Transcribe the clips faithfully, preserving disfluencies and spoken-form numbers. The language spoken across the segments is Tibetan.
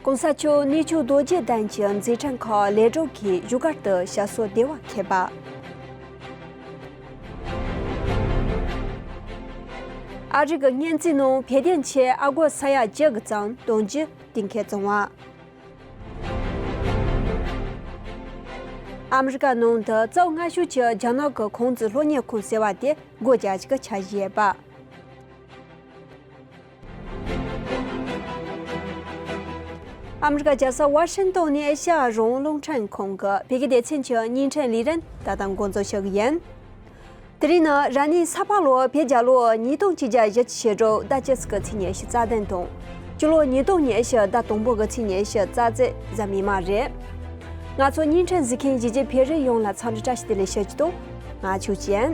གོང་ས་མཆོག་གནས་མཆོག་རྡོ་རྗེ་གདན་གྱི་མཛད་འཕྲིན་ཁག་ལས་སྒྲུབ་ཀྱིས་བཞུགས་སྒར་དུ་ཞབས་སོར་བདེ་བར་འཁོད་པ། ཨ་རི་གི་སྙན་ཚིག་ནང་བོད་དོན་ཆེད་ཨ་སྒོར་ས་ཡ་བཅུ་གི་ཙམ་གཏོང་རྒྱུ་གཏན་འཁེལ་བྱུང་བ། ཨ་མི་རི་ཀ་ནང་དུ་གཙོ་བོ་སྔ་ཤོས་ཀྱི་རྒྱ་ནག་གི་ཁུང་ཙི་སློབ་གཉེར་ཁང་ཟེར་བ་དེ་སྒོ་རྒྱག་རྒྱུ་གི་འཆར་གཞི་ཡོད་པ། ཨ་མི་རི་ཀ་རྒྱལ་ས་ཝ་ཤིང་ཏོན་ནས་ཨེ་ཤ་ཡ་རང་དབང་རླུང་འཕྲིན་ཁང་གི་བོད་སྐད་སྡེ་ཚན་གྱི་བརྙན་འཕྲིན་ལས་རིམ་ད་ལྟ་འགོ་འཛུགས་ཞུ་གི་ཡིན། དེ་རིང་ནི་རབ་གནས་ས་ཕག་ལོ་བོད་རྒྱལ་ལོ་ཉིས་སྟོང་ཆིག་བརྒྱ་བཞི་བཅུ་ཞེ་དྲུག་ཟླ་བཅུ་གི་ཚེས་ཉི་ཤུ་རྩ་བདུན་དང་། སྤྱི་ལོ་ཉིས་སྟོང་ཉི་ཤུ་ཟླ་དང་པོ་གི་ཚེས་ཉི་ཤུ་རྩ་བརྒྱད་གཟའ་མིག་དམར་རེད། ང་ཚོ་བརྙན་འཕྲིན་གཟིགས་མཁན་གཞིས་བྱེས་བོད་རིགས་ཡོངས་ལ་འཚམས་འདྲི་བཀྲ་ཤིས་བདེ་ལེགས་ཞུ་རྒྱུ་དང་། ང་ཆོས་ཅན།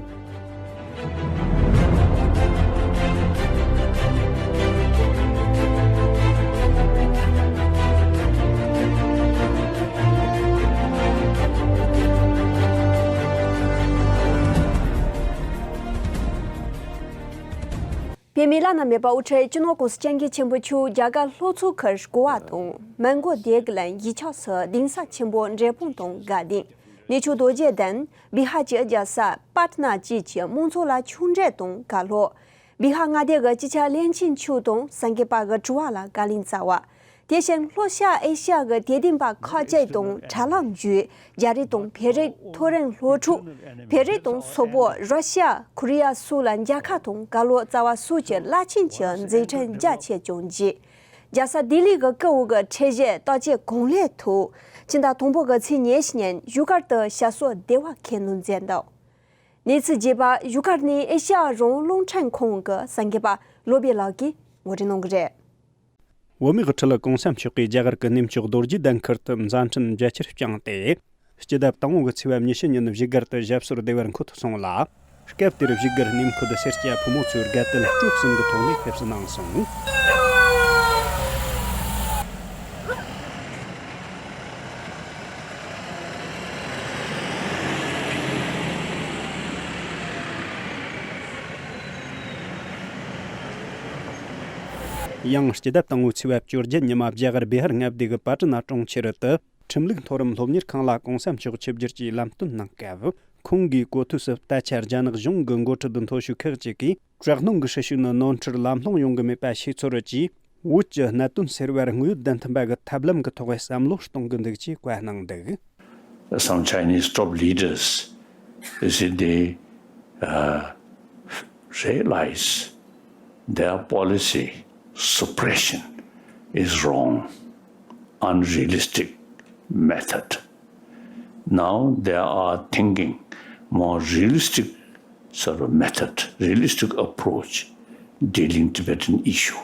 བོད་མི་བླ་ན་མེད་པ་དབུ་ཁྲིད་སྤྱི་ནོར་༸གོང་ས་༸སྐྱབས་མགོན་ཆེན་པོ་མཆོག་རྒྱ་གར་ལྷོ་ཕྱོགས་ཁུལ་གོ་བ་དང་མོན་གྷོ་བདེ་སྐྱིད་ཡུལ་ཕྱོགས་སུ་གདན་ས་ཆེན་པོ་འབྲས་སྤུངས་དང་དགའ་ལྡན་གནས་མཆོག་རྡོ་རྗེ་གདན། བི་ཧར་གྱི་རྒྱལ་ས་པཊ་ན་བཅས་ཀྱི་མང་ཚོགས་ལ་ཆོས་འབྲེལ་དང་བཀའ་སློབ། བི་ཧར་མངའ་སྡེ་གི་སྤྱི་ཁྱབ་བློན་ཆེན་མཆོག་དང་སངས་རྒྱས་པ་གི་དྲི་བ་ལ་བཀའ་ལན་སྩལ་བ། དེ་བཞིན་ལྷོ་ཤར་ཨེ་ཤ་ཡ་གི་དད་ལྡན་པ་ཁག་ཅིག་དང་དྲ་ལམ་བརྒྱུད་རྒྱ་རིགས་དང་བོད་རིགས་མཐོ་རིམ་སློབ་ཕྲུག་བོད་རིགས་དང་སོག་པོ། ར་ཤི་ཡ། ཁོ་རི་ཡ་སོགས་ལ་མཇལ་ཁ་དང་བཀའ་སློབ་སྩལ་བ་སོགས་ཀྱི་རླབས་ཆེན་གྱི་མཛད་འཕྲིན་རྒྱ་ཆེ་བྱུང་རྗེས། རྒྱལ་ས་ལྡི་ལི་གི་ཀ་འོག་གི་ཁྲལ་གཞི་བརྟག་དཔྱད་གང་ལེགས་ཐོག་ཕྱི་ཟླ་དང་པོ་གི་ཚེས་ཉི་ཤུ་ཉིན་བཞུགས་སྒར་དུ་ཞབས་སོར་བདེ་བར་འཁོད་གནང་མཛད་འདུག་གནས་ཚུལ་རྒྱས་པ་བཞུགས་སྒར་ནས་ཨེ་ཤ་ཡ་རང་དབང་རླུང་འཕྲིན་ཁང་གི་གསར་འགོད་པ་བློ་བྷེ་ལགས་ཀྱིས་ངོ་སྤྲོད་གནང་གི་རེད། བོད་མིའི་དབུ་ཁྲིད་༸གོང་ས་མཆོག་གིས་རྒྱ་གར་གྱི་གནས་མཆོག་རྡོ་རྗེ་གདན་ཁུལ་དུ་མཛད་འཕྲིན་རྒྱ་ཆེར་བསྐྱངས་ཏེ། སྤྱི་ཟླ་དང་པོ་གི་ཚེས་པ་ཉི་ཤུ་ཉིན་བཞུགས་སྒར་དུ་ཞབས་སོར་བདེ་བར་འཁོད་སོང་ལ། སྐབས་དེར་བཞུགས་སྒར་གནས་འཁོད་སེར་སྐྱ་ཕོ་མོ་ཚོས་དགའ་དད་སྤྲོ་གསུམ་གྱི་ཐོག་ནས་ཕེབས་བསུ་གནང་སོང་། ཡང་སྤྱི་ཟླ་དང་པོའི་ཚེས་པ་བཅོ་བརྒྱད་ཉི་མ་རྒྱ་གར་བི་ཧར་མངའ་སྡེ་གི་པ་ཏི་ན་གྲོང་ཁྱེར་དུ་ཁྲིམས་ལུགས་མཐོ་རིམ་སློབ་གཉེར་ཁང་ལ་༸གོང་ས་མཆོག་ཆིབས་བསྒྱུར་གྱིས་ལམ་སྟོན་གནང་སྐབས། ཁོང་གིས་གོ་ཐོས་སུ་ད་ཆ་རྒྱ་ནག་གཞུང་གི་འགོ་ཁྲིད་མཐོ་ཤོས་ཁག་ཅིག་གིས་དྲག་གནོན་གྱི་སྲིད་བྱུས་ནི་ནོར་འཁྲུལ་ལམ་ལྷོང་ཡོང་གི་མེད་པ་ཤེས་ཚོར་གྱིས། བོད་ཀྱི་གནད་དོན་སེལ་བར་དངོས་ཡོད་བདེན་མཐུན་པ་གི་ཐབས་ལམ་གྱི་ཐོག་བསམ་བློ་གཏོང་གི་འདུག་ཅེས་བཀའ་གནང་འདུག། Some Chinese top leaders, you see, they uh, realize their policy suppression is wrong, unrealistic method. Now they are thinking more realistic sort of method, realistic approach dealing Tibetan issue.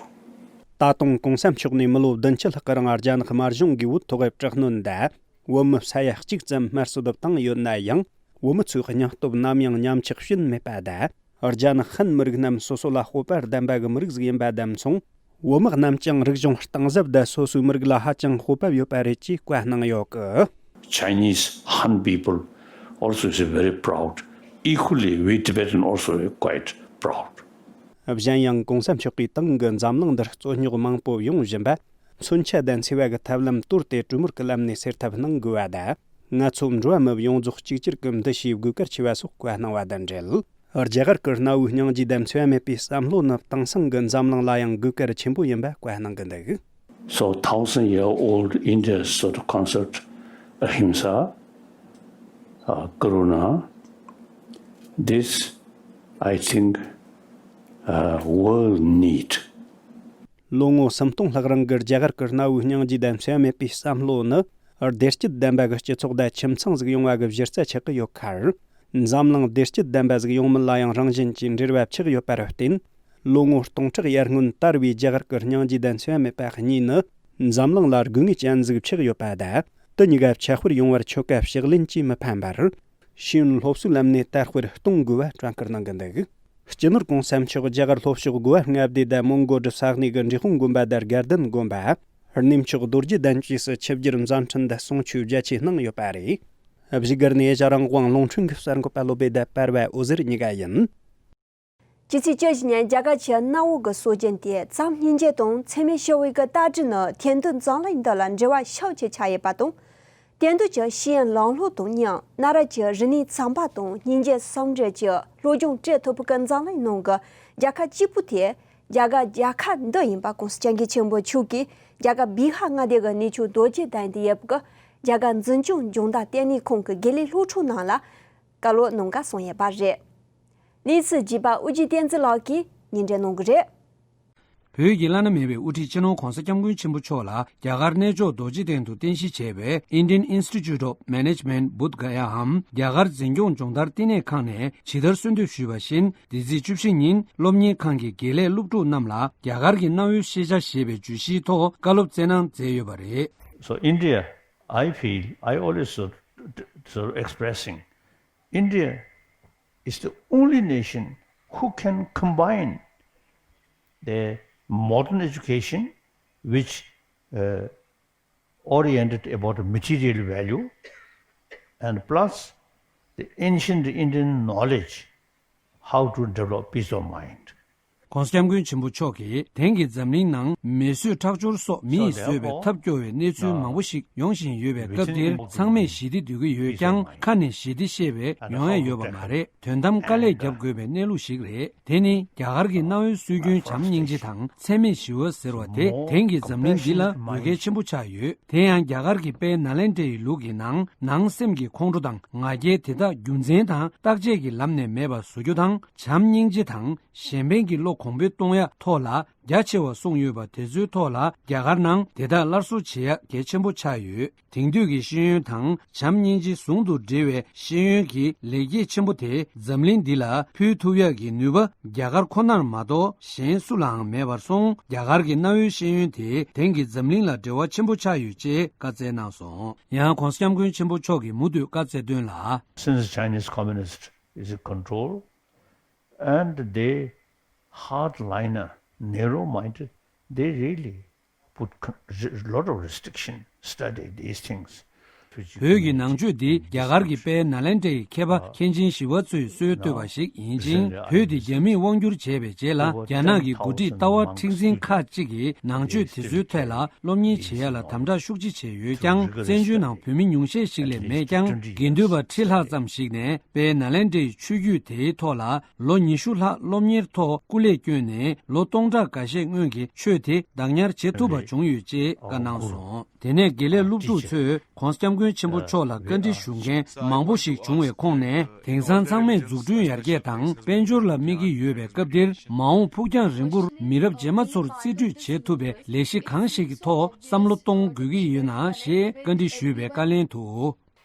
ད་དུང་༸གོང་ས་མཆོག་ནས་མི་ལོ་བདུན་ཅུ་ལྷག་གི་རིང་རྒྱ་ནག་དམར་གཞུང་གིས་བོད་ཐོག་དྲག་གནོན་དང་། བོད་མི་ས་ཡ་གཅིག་ཙམ་དམར་གསོད་བཏང་ཡོད་ན་ཡང་། བོད་མི་ཚོའི་སྙིང་སྟོབས་ནམ་ཡང་ཉམས་ཆག་ཕྱིན་མེད་པ་དང་། རྒྱ་ནག་ཧན་མི་རིགས་རྣམས་སོ་སོ་ལ་སྤོབས་པ་ལྡན་པ་གི་མི་རིགས་ཤིག་ཡིན་པ་དང་མཚུངས། བོད་དམག་རྣམས་ཀྱང་རིག་གཞུང་གཏིང་ཟབ་དང་སོ་སོའི་མི་རིགས་ལ་ཧ་ཅང་སྤོབས་པ་ཡོད་པ་རེད་ཅེས་བཀའ་གནང་ཡོད་གི། Chinese Han people also is very proud. Equally, we Tibetan also are quite proud. གཞན་ཡང་༸གོང་ས་མཆོག་གིས་ཏང་གི་འཛམ་གླིང་འདིར་རྩོད་རྙོག་མང་པོ་ཡོང་བཞིན་པ། མཚོན་ཆ་དང་འཚེ་བ་གི་ཐབས་ལམ་དོར་ཏེ་གྲོས་མོལ་གྱི་ལམ་ནས་སེལ་ཐབས་གནང་དགོས་པ་དང་། ང་ཚོ་འགྲོ་བ་མི་ཡོངས་རྫོགས་གཅིག་གྱུར་གྱི་འདུ་ཤེས་དགོས་གལ་ཆེ་བ་སོགས་བཀའ་གནང་བ་དང་འབྲེལ། རྒྱ་གར་གྱི་གནའ་བོའི་སྙིང་རྗེ་དང་འཚེ་བ་མེད་པའི་བསམ་བློ་ནི་དེང་སང་གི་འཛམ་གླིང་ལ་ཡང་དགོས་གལ་ཆེན་པོ་ཡིན་པ་བཀའ་གནང་གི་འདུག། So thousand year old India's sort of concept, ahimsa, uh, karuna, this, I think, uh, world need. ལོ་ངོ་སུམ་སྟོང་ལྷག་རིང་གི་རྒྱ་གར་གྱི་གནའ་བོའི་སྙིང་རྗེ་དང་འཚེ་བ་མེད་པའི་བསམ་བློ་ནི། བདེ་སྐྱིད་ལྡན་པ་གི་སྤྱི་ཚོགས་དང་ཁྱིམ་ཚང་ཟིག་ཡོང་བ་གི་གཞི་རྩ་ཆགས་ཀྱི་ཡོད་ཁར། འཛམ་གླིང་བདེ་སྐྱིད་ལྡན་པ་ཟིག་ཡོང་མིན་ལ་ཡང་རང་བཞིན་གྱིས་འབྲེལ་བ་ཆགས་ཡོད་པར་བརྟེན། ལོ་ངོ་སྟོང་ཕྲག་ཡར་སྔོན་དར་བའི་རྒྱ་གར་གྱི་སྙིང་རྗེ་དང་འཚེ་བ་མེད་པ་གཉིས་ནི། འཛམ་གླིང་ལ་དགོས་ངེས་ཅན་ཟིག་ཆགས་ཡོད་པ་དང་། དེ་གཉིས་ཀ་ཁྱབ་སྤེལ་ཡོང་བར་ཆོལ་ཁ་ཕྱག་ལེན་གྱིས་མི་ཕན་པར། ཤེས་ཡོན་སློབ་གསོའི་ལམ་ནས་དར་སྤེལ་གཏོང་དགོས་པ་བཀྲ་འཁུར་གནང་གི་འདུག། སྤྱི་ནོར་༸གོང་ས་མཆོག་རྒྱ་གར་ལྷོ་ཕྱོགས་གོ་བ་མངའ་སྡེ་དང་མོན་གྷོ་གྲུབ་ས་གནས་ཀྱི་འབྲས་སྤུངས་དགོན་པ་དང་དགའ་ལྡན་དགོན་པ། གནས་མཆོག་རྡོ་རྗེ་གདན་བཅས་སུ་ཆིབས་བསྒྱུར་མཛད་འཕྲིན་དང་གསུང་ཆོས་རྒྱ་ཆེ་གནང་ཡོད་པ་རེད། བཞུགས་སྒར་ནས་ཨེ་ཤ་རང་དབང་རླུང་འཕྲིན་གྱི་གསར་འགོད་པ་བློ་བྷེ་དང་པར་བ་འོད་ཟེར་གཉིས་ཀ་ཡིན། ཕྱི་ཚེས་བཅུ་བཞི་ཉིན་རྒྱ་གར་གྱི་གནའ་བོ་གི་སྲོལ་རྒྱུན་ཏེ་བྱམས་སྙིང་རྗེ་དང་འཚེ་མེད་ཞི་བའི་གི་ལྟ་གྲུབ་ནི་དེང་དུས་འཛམ་གླིང་འདི་ལ་འབྲེལ་བ་ཤུགས་ཆེ་ཆགས་ཡོད་པ་དང་། དེང་དུས་ཀྱི་ཤེས་ཡོན་ལམ་ལྷོང་དང་མཉམ་གནའ་རབས་ཀྱི་རིག་གནས་བྱམས་པ་དང་སྙིང་རྗེ་ཟུང་འབྲེལ་གྱི་སློབ་སྦྱོང་སྤྲད་ཐུབ་པའི་གི་འཛམ་གླིང་ནང་གི་རྒྱལ་ཁབ་གཅིག་པུ་དེ་རྒྱ་གར་རྒྱལ་ཁབ་འདི་ཡིན་པ་༸གོང་ས་༸སྐྱབས་མགོན་ཆེན་པོ་མཆོག་གིས་རྒྱ་གར་བི་ཧར་མངའ་སྡེ་གི་གནས་མཆོག་རྡོ་རྗེ་གདན་དུ་ཡོད་པའི་གི་རྒྱ་གར་འཛིན་སྐྱོང་སྦྱོང་བརྡར་ལྟེ་གནས་ཁང་གི་དགེ་ལས་སློབ་ཕྲུག་རྣམས་ལ་བཀའ་སློབ་གནང་ག་སོང་ཡོད་པ་རེད། གནས་ཚུལ་རྒྱས་པ་ཨོ་རྒྱན་བསྟན་འཛིན་ལགས་ཀྱིས་སྙན་སྒྲོན་གནང་གི་རེད། བོད་ཀྱི་བླ་ན་མེད་པའི་དབུ་ཁྲིད་སྤྱི་ནོར་༸གོང་ས་༸སྐྱབས་མགོན་ཆེན་པོ་མཆོག་ལ་རྒྱ་གར་གནས་མཆོག་རྡོ་རྗེ་གདན་དུ་རྟེན་གཞི་བྱས་པའི་Indian Institute of Management Bodh Gaya འམ་རྒྱ་གར་འཛིན་སྐྱོང་སྦྱོང་བརྡར་བསྟི་གནས་ཁང་ནས་ཇི་ལྟར་གསོལ་འདེབས་ཞུས་པ་བཞིན། འདི་ཚེས་བཅུ་བཞི་ཉིན་སློབ་གཉེར་ཁང་གི་དགེ་ལས་སློབ་ཕྲུག་རྣམས་ལ་རྒྱ་གར་གྱི་གནའ་བོའི་ཤེས་བྱ་ཞེས་པའི་བརྗོད་གཞིའི་ཐོག་བཀའ་སློབ་སྩལ་གནང་མཛད་ཡོད་པ་རེད། So India, I feel, I always sort, sort of expressing, India is the only nation who can combine the modern education, which uh, oriented about material value, and plus the ancient Indian knowledge how to develop peace of mind. ༸གོང་ས་༸སྐྱབས་མགོན་ཆེན་པོ་མཆོག་གིས་དེང་གི་འཛམ་གླིང་ནང་མེ་གསོད་ཁྲག་སྦྱོར་སོགས་མི་ཡིས་བཟོས་པའི་ཐབས་སྐྱོ་བའི་གནས་ཚུལ་མང་པོ་ཞིག་ཡོང་བཞིན་ཡོད་པའི་སྐབས་འདིར་ཚང་མས་ཞི་བདེ་འདོད་ཀྱི་ཡོད་ཀྱང་ཁ་ནས་ཞི་བདེ་བཤད་པའི་མྱོང་ཡ་ཡོད་པ་མ་རེད། དོན་དམ་དཀའ་ལས་རྒྱབ་དགོས་པའི་གནས་ལུགས་ཤིག་རེད། དེ་ནི་རྒྱ་གར་གྱི་གནའ་བོའི་སྲོལ་རྒྱུན་བྱམས་སྙིང་རྗེ་དང་འཚེ་མེད་ཞི་བ་ཟེར་བ་དེ་དེང་གི་འཛམ་གླིང་འདི་ལ་དགོས་གལ་ཆེན་པོ་ཆགས་ཡོད། དེ་ཡང་རྒྱ་གར་གྱི་དཔལ་ནཱ་ལེནྡྲའི་ལུགས་ཀྱི་ནང་ནང་སེམས་ཀྱི་ཁོང་ཁྲོ་དང་ང་རྒྱལ་དེ་དག་རྒྱུ་མཚན་དང་བརྟག་དཔྱད་ཀྱི་ལམ་ནས་མེད་པར་བཟོ་རྒྱུ་དང་། བྱམས་སྙིང་རྗེ་དང་གཞན་ཕན་གྱི་བློ་གོང་འཕེལ་གཏོང་ཡ་ཐོག་ལ་རྒྱ་ཆེ་བ་གསུངས་ཡོད་པ་དེ་ཚོའི་ཐོག་ལ་རྒྱ་གར་ནང་དེ་དག་སླར་གསོ་བྱེད་ཡ་གལ་ཆེན་པོ་ཆགས་ཡོད། དེང་དུས་ཀྱི་ཤེས་ཡོན་དང་བྱམས་སྙིང་རྗེ་ཟུང་དུ་འབྲེལ་བའི་ཤེས་ཡོན་གྱི་ལེགས་སྐྱེས་ཆེན་པོ་དེ་འཛམ་གླིང་འདི་ལ་ཕུལ་ཐུབ་ཡག་གི་ནུས་པ་རྒྱ་གར་ཁོ་ནར་མ་གཏོགས་གཞན་སུ་ལའང་མེད་པར་སོང་། རྒྱ་གར་གྱི་གནའ་བོའི་ཤེས་ཡོན་དེ་དེང་གི་འཛམ་གླིང་ལ་འབྲེལ་བ་ཆེན་པོ་ཆགས་ཡོད་ཅེས་བཀའ་སྩལ་གནང་སོང་། ཡང་༸གོང་ས་༸སྐྱབས་མགོན་ཆེན་པོ་མཆོག་གིས་མུ་མཐུད་བཀའ་སྩལ་དོན་ལ། Since Chinese communist is in control, and they hardliner, narrow-minded, they really put con- a lot of restriction, study these things. བོད་ཀྱི་ནང་ཆོས་འདི་རྒྱ་གར་གྱི་དཔལ་ནཱ་ལེནྡྲའི་མཁས་པ་མཁན་ཆེན་ཞི་བ་འཚོས་སྲོལ་བཏོད་པ་ཞིག་ཡིན་ཅིང་། བོད་འདི་རྒྱ་མིས་དབང་བསྒྱུར་བྱས་པའི་རྗེས་ལ་རྒྱ་ནག་གི་འགོ་ཁྲིད་ལྟ་བ་མཁྲེགས་འཛིན་ཁག་ཅིག་གིས་ནང་ཆོས་དེ་ཚོའི་ཐད་ལ་སློབ་གཉེར་བྱེད་ཡ་ལ་དམ་དྲག་ཤུགས་ཆེ་བྱས་ཡོད་ཀྱང་། བཙན་བྱོལ་ནང་བོད་མི་ཉུང་ཤས་ཤིག་ལས་མེད་ཀྱང་། དགེ་འདུན་པ་ཁྲི་ལྷག་ཙམ་ཞིག་ནས་དཔལ་ནཱ་ལེནྡྲའི་ཆོས་བརྒྱུད་དེའི་ཐོག་ལ་ལོ་ཉི་ཤུ་ལྷག་སློབ་གཉེར་ཐོག་སྐུ་ལས་བསྐྱོན་ནས། ལོ་སྟོང་ཕྲག་འགའ་ཤས་སྔོན་གྱི་ཆོས་དེ་བདག་ཉར་བྱེད་ཐུབ་པ་བྱུང་ཡོད་ཅེས་བཀའ་གནང་སོང་། དེ་ནས་དགེ་ལས་སློབ་ཕྲུག་ཚོས་༸གོང་ས་༸སྐྱབས་མགོན་ཆེན་པོ་མཆོག་ལ་བཀའ་འདྲི་ཞུ་མཁན་མང་པོ་ཞིག་བྱུང་བའི་ཁོངས་ནས། དེང་སང་ཚང་མས་འཛུགས་སྐྲུན་ཡར་རྒྱས་དང་དཔལ་འབྱོར་ལ་དམིགས་ཀྱི་ཡོད་པའི་སྐབས་འདིར། མ་འོངས་ཕུགས་རྒྱང་རིང་པོར་མི་རབས་རྗེས་མ་ཚོར་རྩིས་སྤྲོད་བྱེད་ཐུབ་པའི་ལས་གཞི་གང་ཞིག་གི་ཐོག་བསམ་བློ་གཏོང་དགོས་ཀྱི་ཡོད་ན་ཞེས་བཀའ་འདྲི་ཞུས་པའི་བཀའ་ལན་དུ།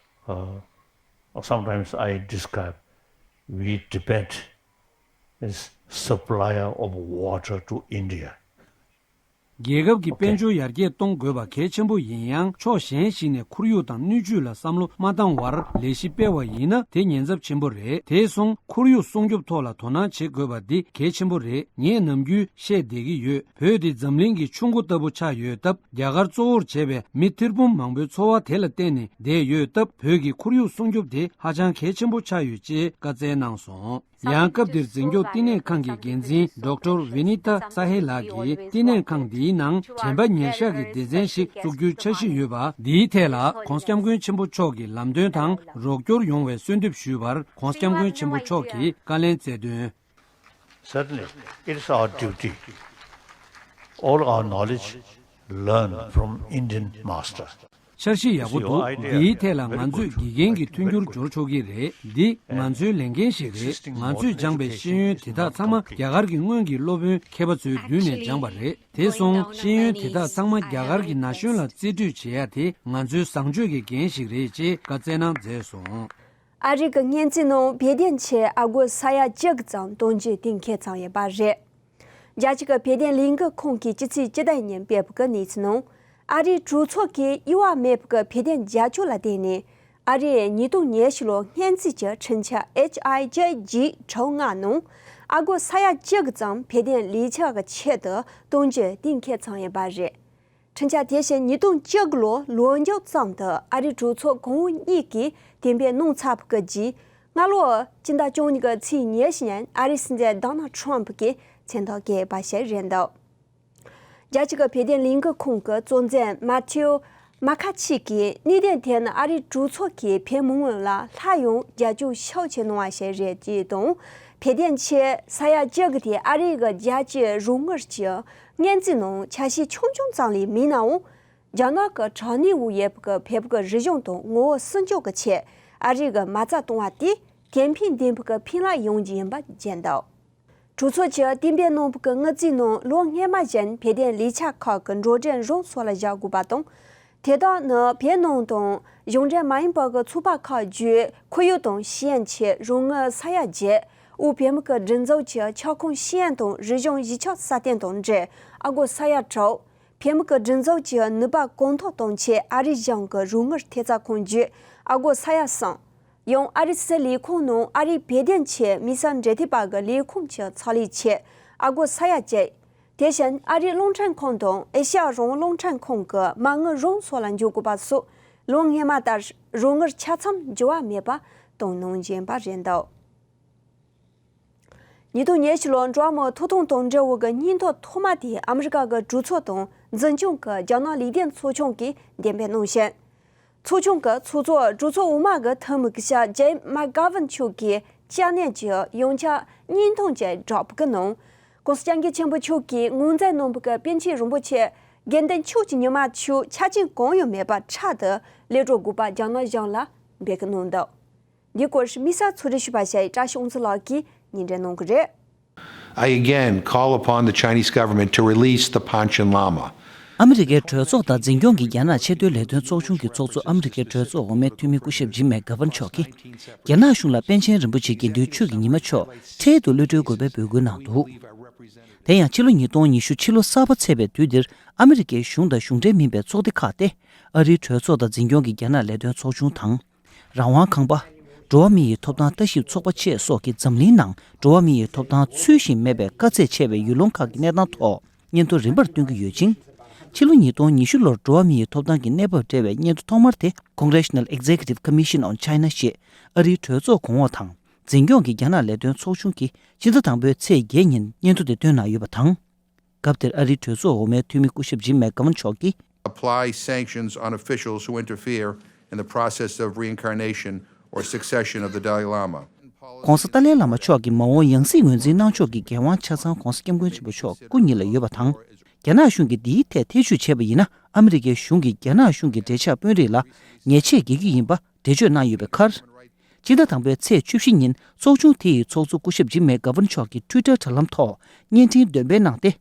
Uh, sometimes I describe, we depend as supplier of water to India. རྒྱལ་ཁབ་ཀྱི་དཔལ་འབྱོར་ཡར་རྒྱས་གཏོང་དགོས་པ་གལ་ཆེན་པོ་ཡིན་ཡང་། ཕྱོགས་གཞན་ཞིག་ནས་ཁོར་ཡུག་དང་སྣོད་བཅུད་ལ་བསམ་བློ་མ་བཏང་བར་ལས་གཞི་སྤེལ་བ་ཡིན་ན་དེ་ཉེན་ཚབས་ཆེན་པོ་རེད། དེ་སོང་ཁོར་ཡུག་སྲུང་སྐྱོབ་ཐོག་ལ་དོ་སྣང་བྱེད་དགོས་པ་འདི་གལ་ཆེན་པོ་རེད། ངས་ནམ་རྒྱུན་བཤད་བསྡད་ཀྱི་ཡོད། བོད་དེ་འཛམ་གླིང་གི་ཆུ་མགོ་ལྟ་བུ་ཆགས་ཡོད་སྟབས། རྒྱ་གར་གཙོ་བོར་བྱས་པའི་མི་ཐེར་འབུམ་མང་པོའི་འཚོ་བ་དེ་ལ་བརྟེན་ནས་བསྡད་ཡོད་སྟབས། བོད་ཀྱི་ཁོར་ཡུག་སྲུང་སྐྱོབ་དེ་ཧ་ཅང་གལ་ཆེན་པོ་ཆགས་ཡོད་ཅེས་བཀའ་སྩལ་གནང་སོང་། ཡང་སྐབས་དེར་འཛིན་སྐྱོང་བསྟི་གནས་ཁང་གི་འགན་འཛིན་ཌོག་ཊར་ཝི་ནི་ཏཱ་ས་ཧེ་ལགས་ཀྱིས། བསྟི་གནས་ཁང་འདིའི་ནང་དྲན་པ་ཉེར་བཞག་གི་སྡེ་ཚན་ཞིག་བཙུགས་རྒྱུའི་འཆར་གཞི་ཡོད་པ་འདིའི་ཐད་ལ། ༸གོང་ས་༸སྐྱབས་མགོན་ཆེན་པོ་མཆོག་གིས་ལམ་སྟོན་དང་རོགས་སྐྱོར་ཡོང་བའི་གསོལ་འདེབས་ཞུས་པར། ༸གོང་ས་༸སྐྱབས་མགོན་ཆེན་པོ་མཆོག་གིས་བཀའ་ལན་སྩལ་དོན། Certainly, it's our duty. All our knowledge learned from Indian master. འཆར་གཞི་ཡག་པོ་འདུག་འདིའི་ཐད་ལ་ང་ཚོས་དགེ་རྒན་གྱི་མཐུན་འགྱུར་སྦྱོར་ཆོག་གི་རེད། འདི་ང་ཚོའི་ལས་འགན་ཞིག་རེད། ང་ཚོས་སྦྱངས་པའི་ཤེས་ཡོན་དེ་དག་ཚང་མ་རྒྱ་གར་གྱི་སྔོན་གྱི་སློབ་དཔོན་མཁས་པ་ཚོའི་མདུན་ནས་སྦྱངས་པ་རེད། དེ་སོང་ཤེས་ཡོན་དེ་དག་ཚང་མ་རྒྱ་གར་གྱི་ན་གཞོན་ལ་རྩིས་སྤྲོད་བྱེད་ཡ་དེ་ང་ཚོའི་བཟང་སྤྱོད་ཀྱི་འགན་ཞིག་རེད་ཅེས་བཀའ་སྩལ་གནང་མཛད་སོང་། ཨ་རི་གི་སྙན་ཚིག་ནང་བོད་དོན་ཆེད་ཨ་སྒོར་ས་ཡ་བཅུ་གི་ཙམ་གཏོང་རྒྱུའི་གཏན་འཁེལ་བྱུང་ཡོད་པ་རེད། རྒྱལ་སྤྱི་གི་བོད་དོན་ལས་འགུལ་ཁང་གིས་ཕྱི་ཚེས་བཅུ་དྲུག་ཉིན་སྤེལ་བའི་གནས་ཚུལ་ནང་། ཨ་རིའི་གྲོས་ཚོགས་ཀྱིས་དབྱེ་བ་མེད་པའི་བོད་དོན་རྒྱབ་སྐྱོར་ལ་བརྟེན་ནས། ཨ་རིས་ཉིས་སྟོང་ཉི་ཤུ་ལོའི་སྔོན་རྩིས་ཀྱི་འཕྲུལ་ཆས་ཨེཆ་ཨའི་ཇེ་ཇི་དྲུག་ལྔ་ནང་ཨ་སྒོར་ས་ཡ་བཅུ་གི་ཙམ་བོད་དོན་ལས་འཆར་གྱི་ཆེད་དུ་གཏོང་རྒྱུའི་གཏན་འཁེལ་བྱུང་ཡོད་པ་རེད། འཕྲུལ་ཆས་དེ་བཞིན་ཉིས་སྟོང་བཅུ་དགུ་ལོའི་ལོ་མཇུག་ཙམ་དུ་ཨ་རིའི་གྲོས་ཚོགས་གོང་འོག་གཉིས་ཀྱིས་གཏན་འབེབས་གནང་ཚར་བའི་རྗེས། སྔ་ལོ་སྤྱི་ཟླ་བཅུ་གཉིས་ཀྱི་ཚེས་ཉི་ཤུ་ཉིན་ཨ་རིའི་སྲིད་འཛིན་ཌོ་ནལ་ཁྲམ་གྱི་མཚན་ཐོག་བཀོད་པ་ཞིག་རེད་འདུག་རྒྱལ་སྤྱི་གི་བོད་དོན་ལས་འགུལ་ཁང་གི་གཙོ་འཛིན་མ་ཐེའུ་མ་ཁ་ཆི་གིས་གནད་དོན་དེ་ནི་ཨ་རིའི་གྲོས་ཚོགས་ཀྱིས་བོད་མི་མང་ལ་སླར་ཡང་རྒྱབ་སྐྱོར་ཤུགས་ཆེ་གནང་བ་ཞིག་རེད་ཅེས་དང་། བོད་དོན་ཆེད་ས་ཡ་བཅུ་གི་དེ་ཨ་རིའི་གི་རྒྱལ་སྤྱིའི་རོགས་དངུལ་གྱི་སྔོན་རྩིས་ནང་ཆ་ཤས་ཆུང་ཆུང་ཙམ་ལས་མེད་ནའང་། རྒྱ་ནག་གི་དྲག་གནོན་འོག་ཡོད་པའི་བོད་ཀྱི་རིག་གཞུང་དང་ངོ་བོ་སྲུང་སྐྱོབ་ཀྱི་ཆེད་ཨ་རི་གིས་མ་རྩ་གཏོང་བ་དེ་གོང་འཕེལ་ལྡན་པའི་ཕན་ལ་ཡོང་རྒྱུ་ཡིན་པ་བརྗོད་འདུག་གྲོས་ཚོགས་ཀྱིས་གཏན་འབེབས་གནང་བའི་དངུལ་རྩིས་ནང་ལོ་སྔོན་མ་བཞིན་བོད་དོན་ལས་འཆར་ཁག་གི་འགྲོ་གྲོན་རང་སོ་ལ་བཞག་དགོས་པ་དང་། དེ་དག་ནི་བོད་ནང་དང་གཞུང་འབྲེལ་མ་ཡིན་པ་གི་ཚོགས་པ་ཁག་བརྒྱུད་ཁོར་ཡུག་དང་ཤེས་ཡོན་ཆེད་རོགས་དངུལ་ས་ཡ་བརྒྱད། དབུས་བོད་མི་གི་སྒྲིག་འཛུགས་ཀྱི་ཁྱབ་ཁོངས་ཤེས་ཡོན་དང་རིག་གཞུང་གཞིས་ཆགས་སྲ་བརྟན་དང་འབྲེལ་ཨ་སྒོར་ས་ཡ་དྲུག་བོད་མི་གི་སྒྲིག་འཛུགས་ཀྱི་ནུས་པ་གོང་མཐོར་གཏོང་ཆེད་ཨ་རིའི་གཞུང་གི་རོགས་དངུལ་ཐེབས་རྩ་ཁོངས་བརྒྱུད་ཨ་སྒོར་ས་ཡ་གསུམ། ཡང་ཨ་རིའི་སྲིད་ལས་ཁུངས་ནང་ཨ་རིའི་བོད་དོན་ཆེད་དམིགས་བསལ་འབྲེལ་མཐུད་པ་གི་ལས་ཁུངས་ཀྱི་ཚོགས་ལས་ཆེད་ཨ་སྒོར་ས་ཡ་གཅིག་དེ་བཞིན་ཨ་རིའི་རླུང་འཕྲིན་ཁང་དང་ཨེ་ཤ་ཡ་རང་དབང་རླུང་འཕྲིན་ཁང་གི་མ་དངུལ་རང་སོ་ལ་འཇོག་དགོས་པ་སོགས་ལོ་སྔོན་མ་ལྟར་རོགས་དངུལ་ཆ་ཚང་འགྱུར་བ་མེད་པ་གཏོང་གནང་བཞིན་པ་རེད་འདུག་ཉིས་སྟོང་ཉི་ཤུ་ལོར་འགྲོ་བ་མིའི་ཐོབ་ཐང་དང་འབྲེལ་བའི་སྙན་ཐོ་ཐོག་མ་དེ་ཨ་མི་རི་ཀ་གི་གྲོས་ཚོགས་དང་འཛིན་སྐྱོང་གི་རྒྱ་ནག་ལས་དོན་ཚོགས་ཆུང་གིས་འགྲེམས་སྤེལ་གནང་ཞིང་། ཚོགས་ཆུང་གི་ཚོགས་གཙོ་གྲོས་ཚོགས་འོག་མ་གི་འཐུས་མི་སྐུ་ཞབས་ཇེམ་མག་གྷ་ཝན་མཆོག་གིས་ཅ་ནན་གྱི་ཡོངས་ཁྱབ་བརྙན་ཐུང་ཅིག་བསྒྲགས་པའི་ནང་། ༸གོང་ས་༸སྐྱབས་མགོན་ཆེན་པོ་མཆོག་གིས་ངོས་འཛིན་གནང་བའི་པཎ་ཆེན་རིན་པོ་ཆེ་དགེ་འདུན་ཆོས་ཀྱི་ཉི་མ་ཆོས་ཆ་རྐྱེན་གང་ཡང་མེད་པར་འཕྲལ་དུ་གློད་གྲོལ་དགོས་པ་རྒྱ་ནག་གཞུང་ལ་འབོད་སྐུལ་གནང་འདུག་འདིའི་སྐོར་དམིགས་བསལ་ཚོགས་རིས་ཞུས་པ་ཞིག་བཀྲ་ཤིས་དབང་འཛིན་ལགས་ཀྱིས་སྙན་སྒྲོན་གནང་གི་རེད། I again call upon the Chinese government to release the Panchen Lama. ཨ་མི་རི་ཀའི་གྲོས་ཚོགས་དང་འཛིན་སྐྱོང་གི་རྒྱ་ནག་ཆེས་མཐོའི་ལས་དོན་ཚོགས་ཆུང་གི་ཚོགས་གཙོ་ཨ་མི་རི་ཀའི་གྲོས་ཚོགས་འོག་མའི་འཐུས་མི་སྐུ་ཞབས་ཇིམ་མེག་གྷ་ཝན་མཆོག་གིས། རྒྱ་ནག་གཞུང་ལ་པཎ་ཆེན་རིན་པོ་ཆེ་དགེ་འདུན་ཆོས་ཀྱི་ཉི་མ་མཆོག་འཕྲལ་དུ་གློད་གྲོལ་དགོས་པའི་འབོད་སྐུལ་གནང་འདུག་དེ་ཡང་ཕྱི་ལོ་ཉིས་སྟོང་ཉི་ཤུ་ཕྱི་ལོ་གསར་པ་ཚེས་པའི་དུས་འདིར་ཨ་མི་རི་ཀའི་གཞུང་དང་གཞུང་འབྲེལ་མིན་པའི་ཚོགས་སྡེ་ཁག་སྟེ། ཨ་རིའི་གྲོས་ཚོགས་དང་འཛིན་སྐྱོང་གི་རྒྱ་ནག་ལས་དོན་ཚོགས་ཆུང་དང་། རང་དབང་ཁང་པ། འགྲོ་བ་མི་ཡི་ཐོབ་ཐང་ལྟ་ཞིབ་ཚོགས་པ་བཅས་སོགས་ཀྱིས་འཛམ་གླིང་ནང་འགྲོ་བ་མི་ཡི་ཐོབ་ཐང་ཚུལ་བཞིན་མེད་པའི་དཀའ་ཚེགས་ཆེ་བའི་ཡུལ་ལུང་ཁག་གི་གནས་སྟངས་ཐོག་སྙན་ཐོ་རིམ་པར་བཏོན་གྱི་ཡོད་ཅིང་། ཕྱི་ལོ་ཉིས་སྟོང་ཉི་ཤུ་ལོར་འགྲོ་བ་མི་ཡི་ཐོབ་ཐང་གི་གནས་བབ་འབྲེལ་བའི་སྙན་ཐོ་ཐོག་མར་དེ་Congressional Executive Commission on China ཞེས་ཨ་རིའི་གྲོས་ཚོགས་གོང་འོག་དང་འཛིན་སྐྱོང་གི་རྒྱ་ནག་ལས་དོན་ཚོགས་ཆུང་གིས་ཕྱི་ཟླ་དང་པོའི་ཚེས་བརྒྱད་ཉིན་སྙན་ཐོ་དེ་བཏོན་གནང་ཡོད་པ་དང་། སྐབས་དེར་ཨ་རིའི་གྲོས་ཚོགས་འོག་མའི་འཐུས་མི་སྐུ་ཞབས་ཇིམ་མེག་གྷ་ཝན་མཆོག་གིས། Apply sanctions on officials who interfere in the process of reincarnation or succession of the Dalai Lama. ༸གོང་ས་ཏཱ་ལའི་བླ་མ་མཆོག་གི་མ་འོངས་ཡང་སྲིད་ངོས་འཛིན་གནང་ཕྱོགས་ཀྱི་འགན་དབང་ཆ་ཚང་༸གོང་ས་༸སྐྱབས་མགོན་ཆེན་པོ་མཆོག་སྐུ་ཉིད་ལ་ཡོད་པ་དང་། རྒྱ་ནག་གཞུང་གིས་འདིའི་ཐད་ཐེ་བྱུས་བྱས་པ་ཡིན་ན། ཨ་མི་རི་ཀའི་གཞུང་གིས་རྒྱ་ནག་གཞུང་གི་འབྲེལ་ཆགས་དཔོན་རིགས་ལ་ཉེས་ཆད་འགེལ་རྒྱུ་ཡིན་པ་འགྲེལ་བརྗོད་གནང་ཡོད་པའི་ཁར། སྤྱི་ཟླ་དང་པོའི་ཚེས་བཅུ་བཞི་ཉིན་ཚོགས་ཆུང་དེ་ཡི་ཚོགས་གཙོ་སྐུ་ཞབས་ཇིམ་མེག་གྷ་ཝན་མཆོག་གིས་Twitter་དྲ་ལམ་ཐོག་བརྙན་འཕྲིན་འདོན་སྤེལ་གནང་སྟེ།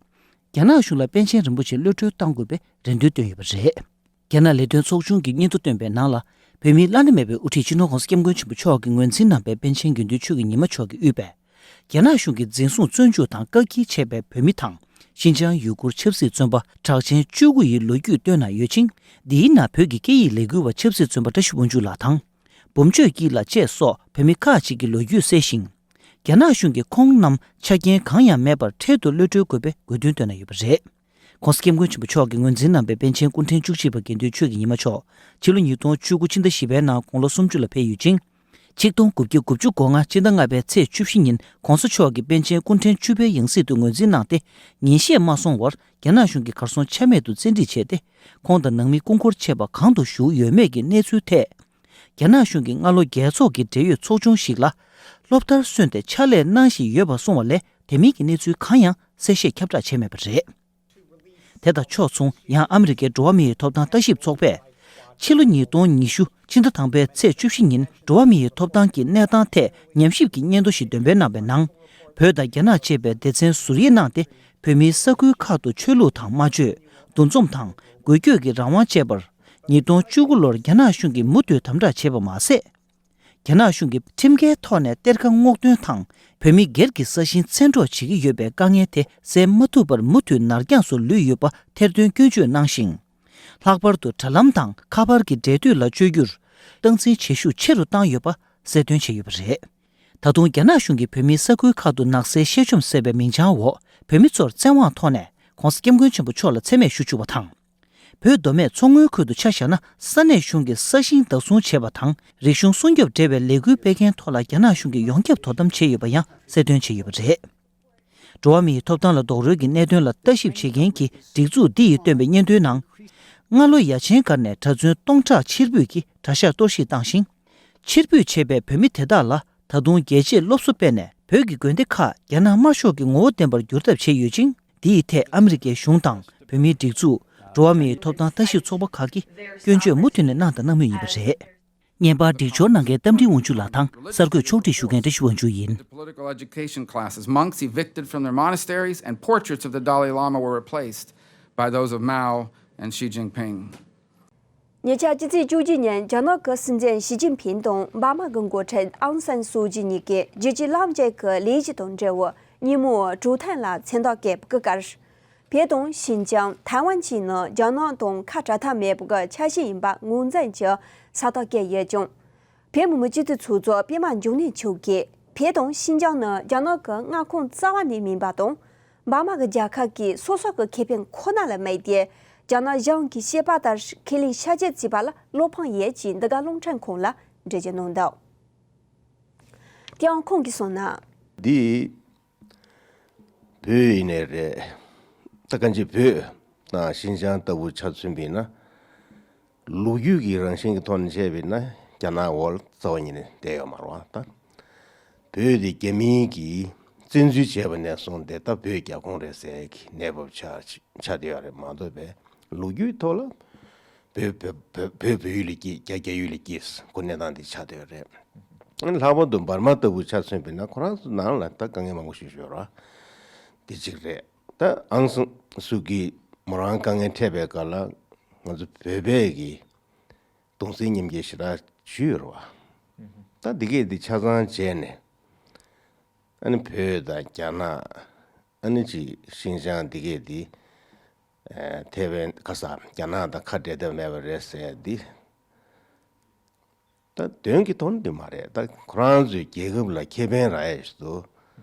རྒྱ་ནག་གཞུང་ལ་པཎ་ཆེན་རིན་པོ་ཆེ་གློད་གྲོལ་གཏང་དགོས་པའི་རེ་འདུན་བཏོན་ཡོད་པ་རེད། རྒྱ་ནག་ལས་དོན་ཚོགས་ཆུང་གིས་སྙན་ཐོ་བཏོན་པའི་ནང་ལ། བོད་མིའི་བླ་ན་མེད་པའི་དབུ་ཁྲིད་སྤྱི་ནོར་༸གོང་ས་༸སྐྱབས་མགོན་ཆེན་པོ་མཆོག་གིས་ངོས་འཛིན་གནང་པའི་པཎ་ཆེན་དགེ་འདུན་ཆོས་ཀྱི་ཉི་མ་མཆོག་གིས་དབུས་པའི། རྒྱ་ནག་གཞུང་གིས་འཛིན་བཟུང་བཙོན་འཇུག་དང་བཀག་སྐྱིལ་བྱས་པའི་བོད་མི་དང་། ཤིན་ཅང་ཡུ་གུར་ཆབ་སྲིད་བཙོན་པ་གྲགས་ཅན་བཅུ་དགུ་ཡི་ལོ་རྒྱུས་བཏོན་གནང་ཡོད་ཅིང་། འདིའི་ནང་བོད་ཀྱི་སྐད་ཡིག་ལས་འགུལ་བ་ཆབ་སྲིད་བཙོན་པ་བཀྲ་ཤིས་དབང་ཕྱུག་ལགས་དང་། འབུམ་ཆོས་སྐྱིད་ལགས་བཅས་སོགས་བོད་མི་ཁག་ཅིག་གི་ལོ་རྒྱུས་གསལ་ཞིང་། རྒྱ་ནག་གཞུང་གིས་ཁོང་རྣམས་ཆ་རྐྱེན་གང་ཡང་མེད་པར་འཕྲལ་དུ་གློད་གྲོལ་དགོས་པའི་དགོས་འདུན་བཏོན་གནང་ཡོད་པ་རེད། ༸གོང་ས་༸སྐྱབས་མགོན་ཆེན་པོ་མཆོག་གིས་ངོས་འཛིན་གནང་པའི་པཎ་ཆེན་སྐུ་ཕྲེང་བཅུ་གཅིག་པ་དགེ་འདུན་ཆོས་ཀྱི་ཉི་མ་མཆོག་ཕྱི་ལོ་ཉིས་སྟོང་བཅུ་དགུ་ཕྱི་ཟླ་བཞི་པའི་ནང་དགུང་ལོ་སུམ་ཅུ་ལ་ཕེབས་ཡོད་ཅིང་། ཆིག་སྟོང་དགུ་བརྒྱ་དགུ་བཅུ་གོ་ལྔ་ཕྱི་ཟླ་ལྔ་པའི་ཚེས་བཅུ་བཞི་ཉིན་༸གོང་ས་མཆོག་གིས་པཎ་ཆེན་སྐུ་ཕྲེང་བཅུ་པའི་ཡང་སྲིད་དུ་ངོས་འཛིན་གནང་སྟེ། ཉིན་ཤས་མ་སོང་བར་རྒྱ་ནག་གཞུང་གིས་གར་སོང་ཆ་མེད་དུ་བཙན་ཁྲིད་བྱས་ཏེ། ཁོང་དང་ནང་མི་སྐུ་འཁོར་ཆེ་བ་གང་དུ་བཞུགས་ཡོད་མེད་ཀྱི་གནས་ཚུལ་ཐད། རྒྱ་ནག་གཞུང་གིས་སྔ་ལོ་རྒྱལ་ཚོགས་ཀྱི་འབྲེལ་ཡོད་ཚོགས་ཆུང་ཞིག་ལ། སློབ་མཐར་སོན་ཏེ་ཕྱག་ལས་གནང་བཞིན་ཡོད་པ་གསུངས་པ་ལས་དེ་མིན་གྱི་གནས་ཚུལ་གང་ཡང་གསལ་བཤད་ཁྱབ་བསྒྲགས་བྱས་མེད་པ་རེད། དེ་དང་ཕྱོགས་མཚུངས་ཡང་ཨ་མི་རི་ཀའི་འགྲོ་བ་མིའི་ཐོབ་ཐང་ལྟ་ཞིབ་ཚོགས་པས། ཕྱི་ལོ་ཉིས་སྟོང་ཉི་ཤུ་ཕྱི་ཟླ་དང་པོའི་ཚེས་བཅུ་བཞི་ཉིན་འགྲོ་བ་མིའི་ཐོབ་ཐང་གི་གནས་སྟངས་ཐད་ཉམས་ཞིབ་ཀྱི་སྙན་ཐོ་ཞིག་འདོན་སྤེལ་གནང་པའི་ནང་། བོད་དང་རྒྱ་ནག་བཅས་པའི་སྡེ་ཚན་ཟུར་དབྱེ་གནང་སྟེ། བོད་མིའི་ས་ཁུལ་ཁག་ཏུ་ཆོས་ལུགས་དང་སྨྲ་བརྗོད། འདུ་འཛོམས་དང་འགུལ་སྐྱོད་ཀྱི་རང་དབང་བཅས་པར། ཉིས་སྟོང་བཅུ་དགུ་ལོར་རྒྱ་ནག་གཞུང་གིས་མུ་མཐུད་དམ་དྲག་བྱས་པ་མ་ཟད། རྒྱ་ནག་གཞུང་གིས་ཁྲིམས་འགལ་ཐོག་ནས་གཏེར་ཁ་སྔོག་འདོན་དང་། བོད་མི་སྒེར་གྱི་ས་ཞིང་བཙན་འཕྲོག་བྱེད་ཀྱི་ཡོད་པའི་དཀའ་ངལ་དེ་སེལ་མ་ཐུབ་པར་མུ་མཐུད་ནར་འགྱངས་སུ་ལུས་ཡོད་པ་ཐེར་འདོན་སྐྱོན་བརྗོད་གནང་ཞིང་། ལྷག་པར་དུ་དྲ་ལམ་དང་ཁ་པར་གྱི་འབྲེལ་མཐུད་ལ་བཅོས་བསྒྱུར། སྟངས་འཛིན་བྱེད་ཤུགས་ཆེ་རུ་བཏང་ཡོད་པ་གསལ་སྟོན་བྱས་ཡོད་པ་རེད། ད་དུང་རྒྱ་ནག་གཞུང་གིས་བོད་མིའི་ས་ཁུལ་ཁག་ཏུ་ནག་སེལ་ཤེས་བཅོམ་ཟེར་བའི་མིང་བྱང་འོག་བོད་མི་ཚོར་བཙན་དབང་ཐོག་ནས་༸གོང་ས་༸སྐྱབས་མགོན་ཆེན་པོ་མཆོག་ལ་མཚན་སྨད་ཞུ་བཅུག་པ་དང་། བོད་མདོ་སྨད་མཚོ་སྔོན་ཁུལ་དུ་ཆ་བཞག་ན། ས་གནས་གཞུང་གིས་ས་ཞིང་བདག་བཟུང་བྱས་པ་དང་། རིག་གཞུང་སྲུང་སྐྱོབ་འབྲེལ་བའི་ལས་འགུལ་སྤེལ་མཁན་ཐོག་ལ་རྒྱ་ནག་གཞུང་གིས་ཡོངས་ཁྱབ་དོ་དམ་བྱས་ཡོད་པ་ཡང་གསལ་སྟོན་བྱས་ཡོད་པ་རེད། འགྲོ་བ་མིའི་ཐོབ་ཐང་ལ་རྡོག་རོལ་གྱི་གནད་དོན་ལ་ལྟ་ཞིབ་བྱེད་མཁན་གྱི་སྒྲིག་འཛུགས་འདི་ཡིས་བཏོན་པའི་སྙན་ཐོའི་ནང་། སྔ་ལོ་ཡ་ཆེན་འགར་ནས་གྲྭ་བཙུན་སྟོང་ཕྲག་ཕྱིར་འབུད་ཀྱི་གྲྭ་ཤག་གཏོར་བཤིག་བཏང་ཞིང་། ཕྱིར་འབུད་བྱས་པའི་བོད་མི་དེ་དག་ལ་ད་དུང་རྒྱལ་གཅེས་སློབ་གསོ་སྤེལ་ནས། བོད་ཀྱི་དགོན་སྡེ་ཁག་རྒྱ་ནག་དམར་ཤོག་གི་ངོ་བོ་ལྡན་པར་བསྒྱུར་ཐབས་བྱས་ཡོད་ཅིང་། འདི་ཡི་ཐད་ཨ་མི་རི་ཀའི་གཞུང་དང་བོད་མིའི་སྒྲིག་འཛུགས། འགྲོ་བ་མིའི་ཐོབ་ཐང་ལྟ་ཞིབ་ཚོགས་པ་ཁག་གིས་སྐྱོན་བརྗོད་མུ་མཐུད་ནས་གནང་དང་གནང་མུས་ཡིན་པ་རེད། བརྙན་པར་སྒྲིག་སྦྱོར་གནང་མཁན་རྟ་མགྲིན་དབང་ཕྱུག་ལགས་དང་གསར་འགོད་ཕྱོགས་སྒྲིག་ཞུ་མཁན་བཀྲ་ཤིས་དབང་ཕྱུག་ཡིན། The political education classes, monks evicted from their monasteries, and portraits of the Dalai Lama were replaced by those of Mao and Xi Jinping. ཉེ་ཆར་སྤྱི་ཚེས་བཅུ་གཅིག་ཉིན་རྒྱ་ནག་གི་སྲིད་འཛིན་ཞི་ཅིན་ཕིང་དང་འབར་མ་གི་འགོ་ཁྲིད་ཨང་སན་སུའུ་ཅི་གཉིས་ཀས་རྒྱལ་སྤྱིའི་གླེང་སྟེགས་ཀྱི་ལས་གཞི་དང་འབྲེལ་བའི་ཉིན་མོའི་གྲོས་ཐག་ལ་མཚན་རྟགས་བཀོད་པའི་སྐབས། བོད་དང་ཤིན་ཅང་། ཐའེ་ཝན་བཅས་ནི་རྒྱ་ནག་དང་ཁ་བྲལ་ཐབས་མེད་པའི་ཆ་ཤས་ཡིན་པ་ངོས་འཛིན་གྱི་ས་རྟགས་བཀོད་ཡོད་ཀྱང་། བོད་མི་མང་སྤྱི་འཐུས་ཚོགས་གཙོ་པད་མ་འབྱུང་གནས་མཆོག་གིས་བོད་དང་ཤིན་ཅང་ནི་རྒྱ་ནག་གི་མངའ་ཁོངས་རྩ་བ་ནས་མིན་པ་དང་། འབར་མ་གི་རྒྱལ་ཁབ་ཀྱི་སོ་སོ་གི་ཁེ་ཕན་ཁོ་ན་ལ་དམིགས་ཏེ། རྒྱ་ནག་གཞུང་གིས་བཤད་པ་ལྟར་ཁས་ལེན་བྱ་རྒྱུ་བྱས་པ་ལ་བློ་ཕམ་ཡོད་ཅེས་འདི་ག་རླུང་འཕྲིན་ཁང་ལ་འགྲེལ་བརྗོད་གནང་འདུག་དེའང་ཁོང་གིས་གསུངས་ན། འདི་བོད་ཡིན་ནའི་རེད། ད་གང་ཅི་བོད་དང་ཤིན་ཅང་ལྟ་བུ་ཆ་མཚོན་པ་ཡིན་ན། ལོ་རྒྱུས་ཀྱི་རང་བཞིན་གྱི་ཐོག་ནས་བྱས་པ་ཡིན་ན་རྒྱ་ནག་འོག་ལ་རྩ་བ་ཉིད་ནས་བསྡད་ཡོད་མ་རེད་བ། ད་བོད་དེ་རྒྱ་མིའི་གིས་བཙན་འཛུལ་བྱས་པ་ནས་བཟུང་སྟེ་ད་བོད་རྒྱ་ཁོངས་རེད་ཟེར་གྱི་གནས་བབ་ཆགས་ཆགས་བསྡད་ཡོད་རེད་མ་གཏོགས་པའི་ལོ་རྒྱུས་ཐོག་ལ་བོད་བོད་བོད་བོད་བོད་ཡུལ་ལ་སྐྱེས། རྒྱ་རྒྱ་ཡུལ་ལ་སྐྱེས་ཁོ་གནས་སྟངས་དེ་ཆགས་བསྡད་ཡོད་རེད། ལྷག་པར་དུ་འབར་མ་ལྟ་བུ་ཆ་མཚོན་པ་ཡིན་ན་ཁོ་རང་ཚོ་ནང་ལ་ད་དཀའ་ངལ་མང་པོ་ཞིག་ཡོད་རེད། དེ་གཅིག་རེད། ད་ཨང་སན་སུའུ་ཀི་མོ་རང་དཀའ་ངལ་འཕྲད་པའི་སྐབས་ལ་ང་ཚོ་བོད་པས་ཀྱི་གདུང་སེམས་མཉམ་སྐྱེད་ཞེ་དྲག་ཞུས་ཡོད་རེད་བ། ད་འདི་གས་འདི་ཆ་ཚང་བྱས་ནས་ཨ་ནི་བོད་དང་རྒྱ་ནག་ཨ་ནི་ཅིག་ཤིན་ཅང་འདི་གས་འདི་ཐའེ་ཝན་ཁ་ས་རྒྱ་ནག་དང་ཁ་བྲལ་ཐབས་མེད་པ་རེད་ཟེར་འདི། ད་དོན་གྱི་ཐོག་ནས་འདི་མ་རེད། ད་ཁོ་རང་ཚོའི་རྒྱལ་ཁབ་ལ་ཁེ་ཕན་རག་ཡས་ཞིག་ཏུ་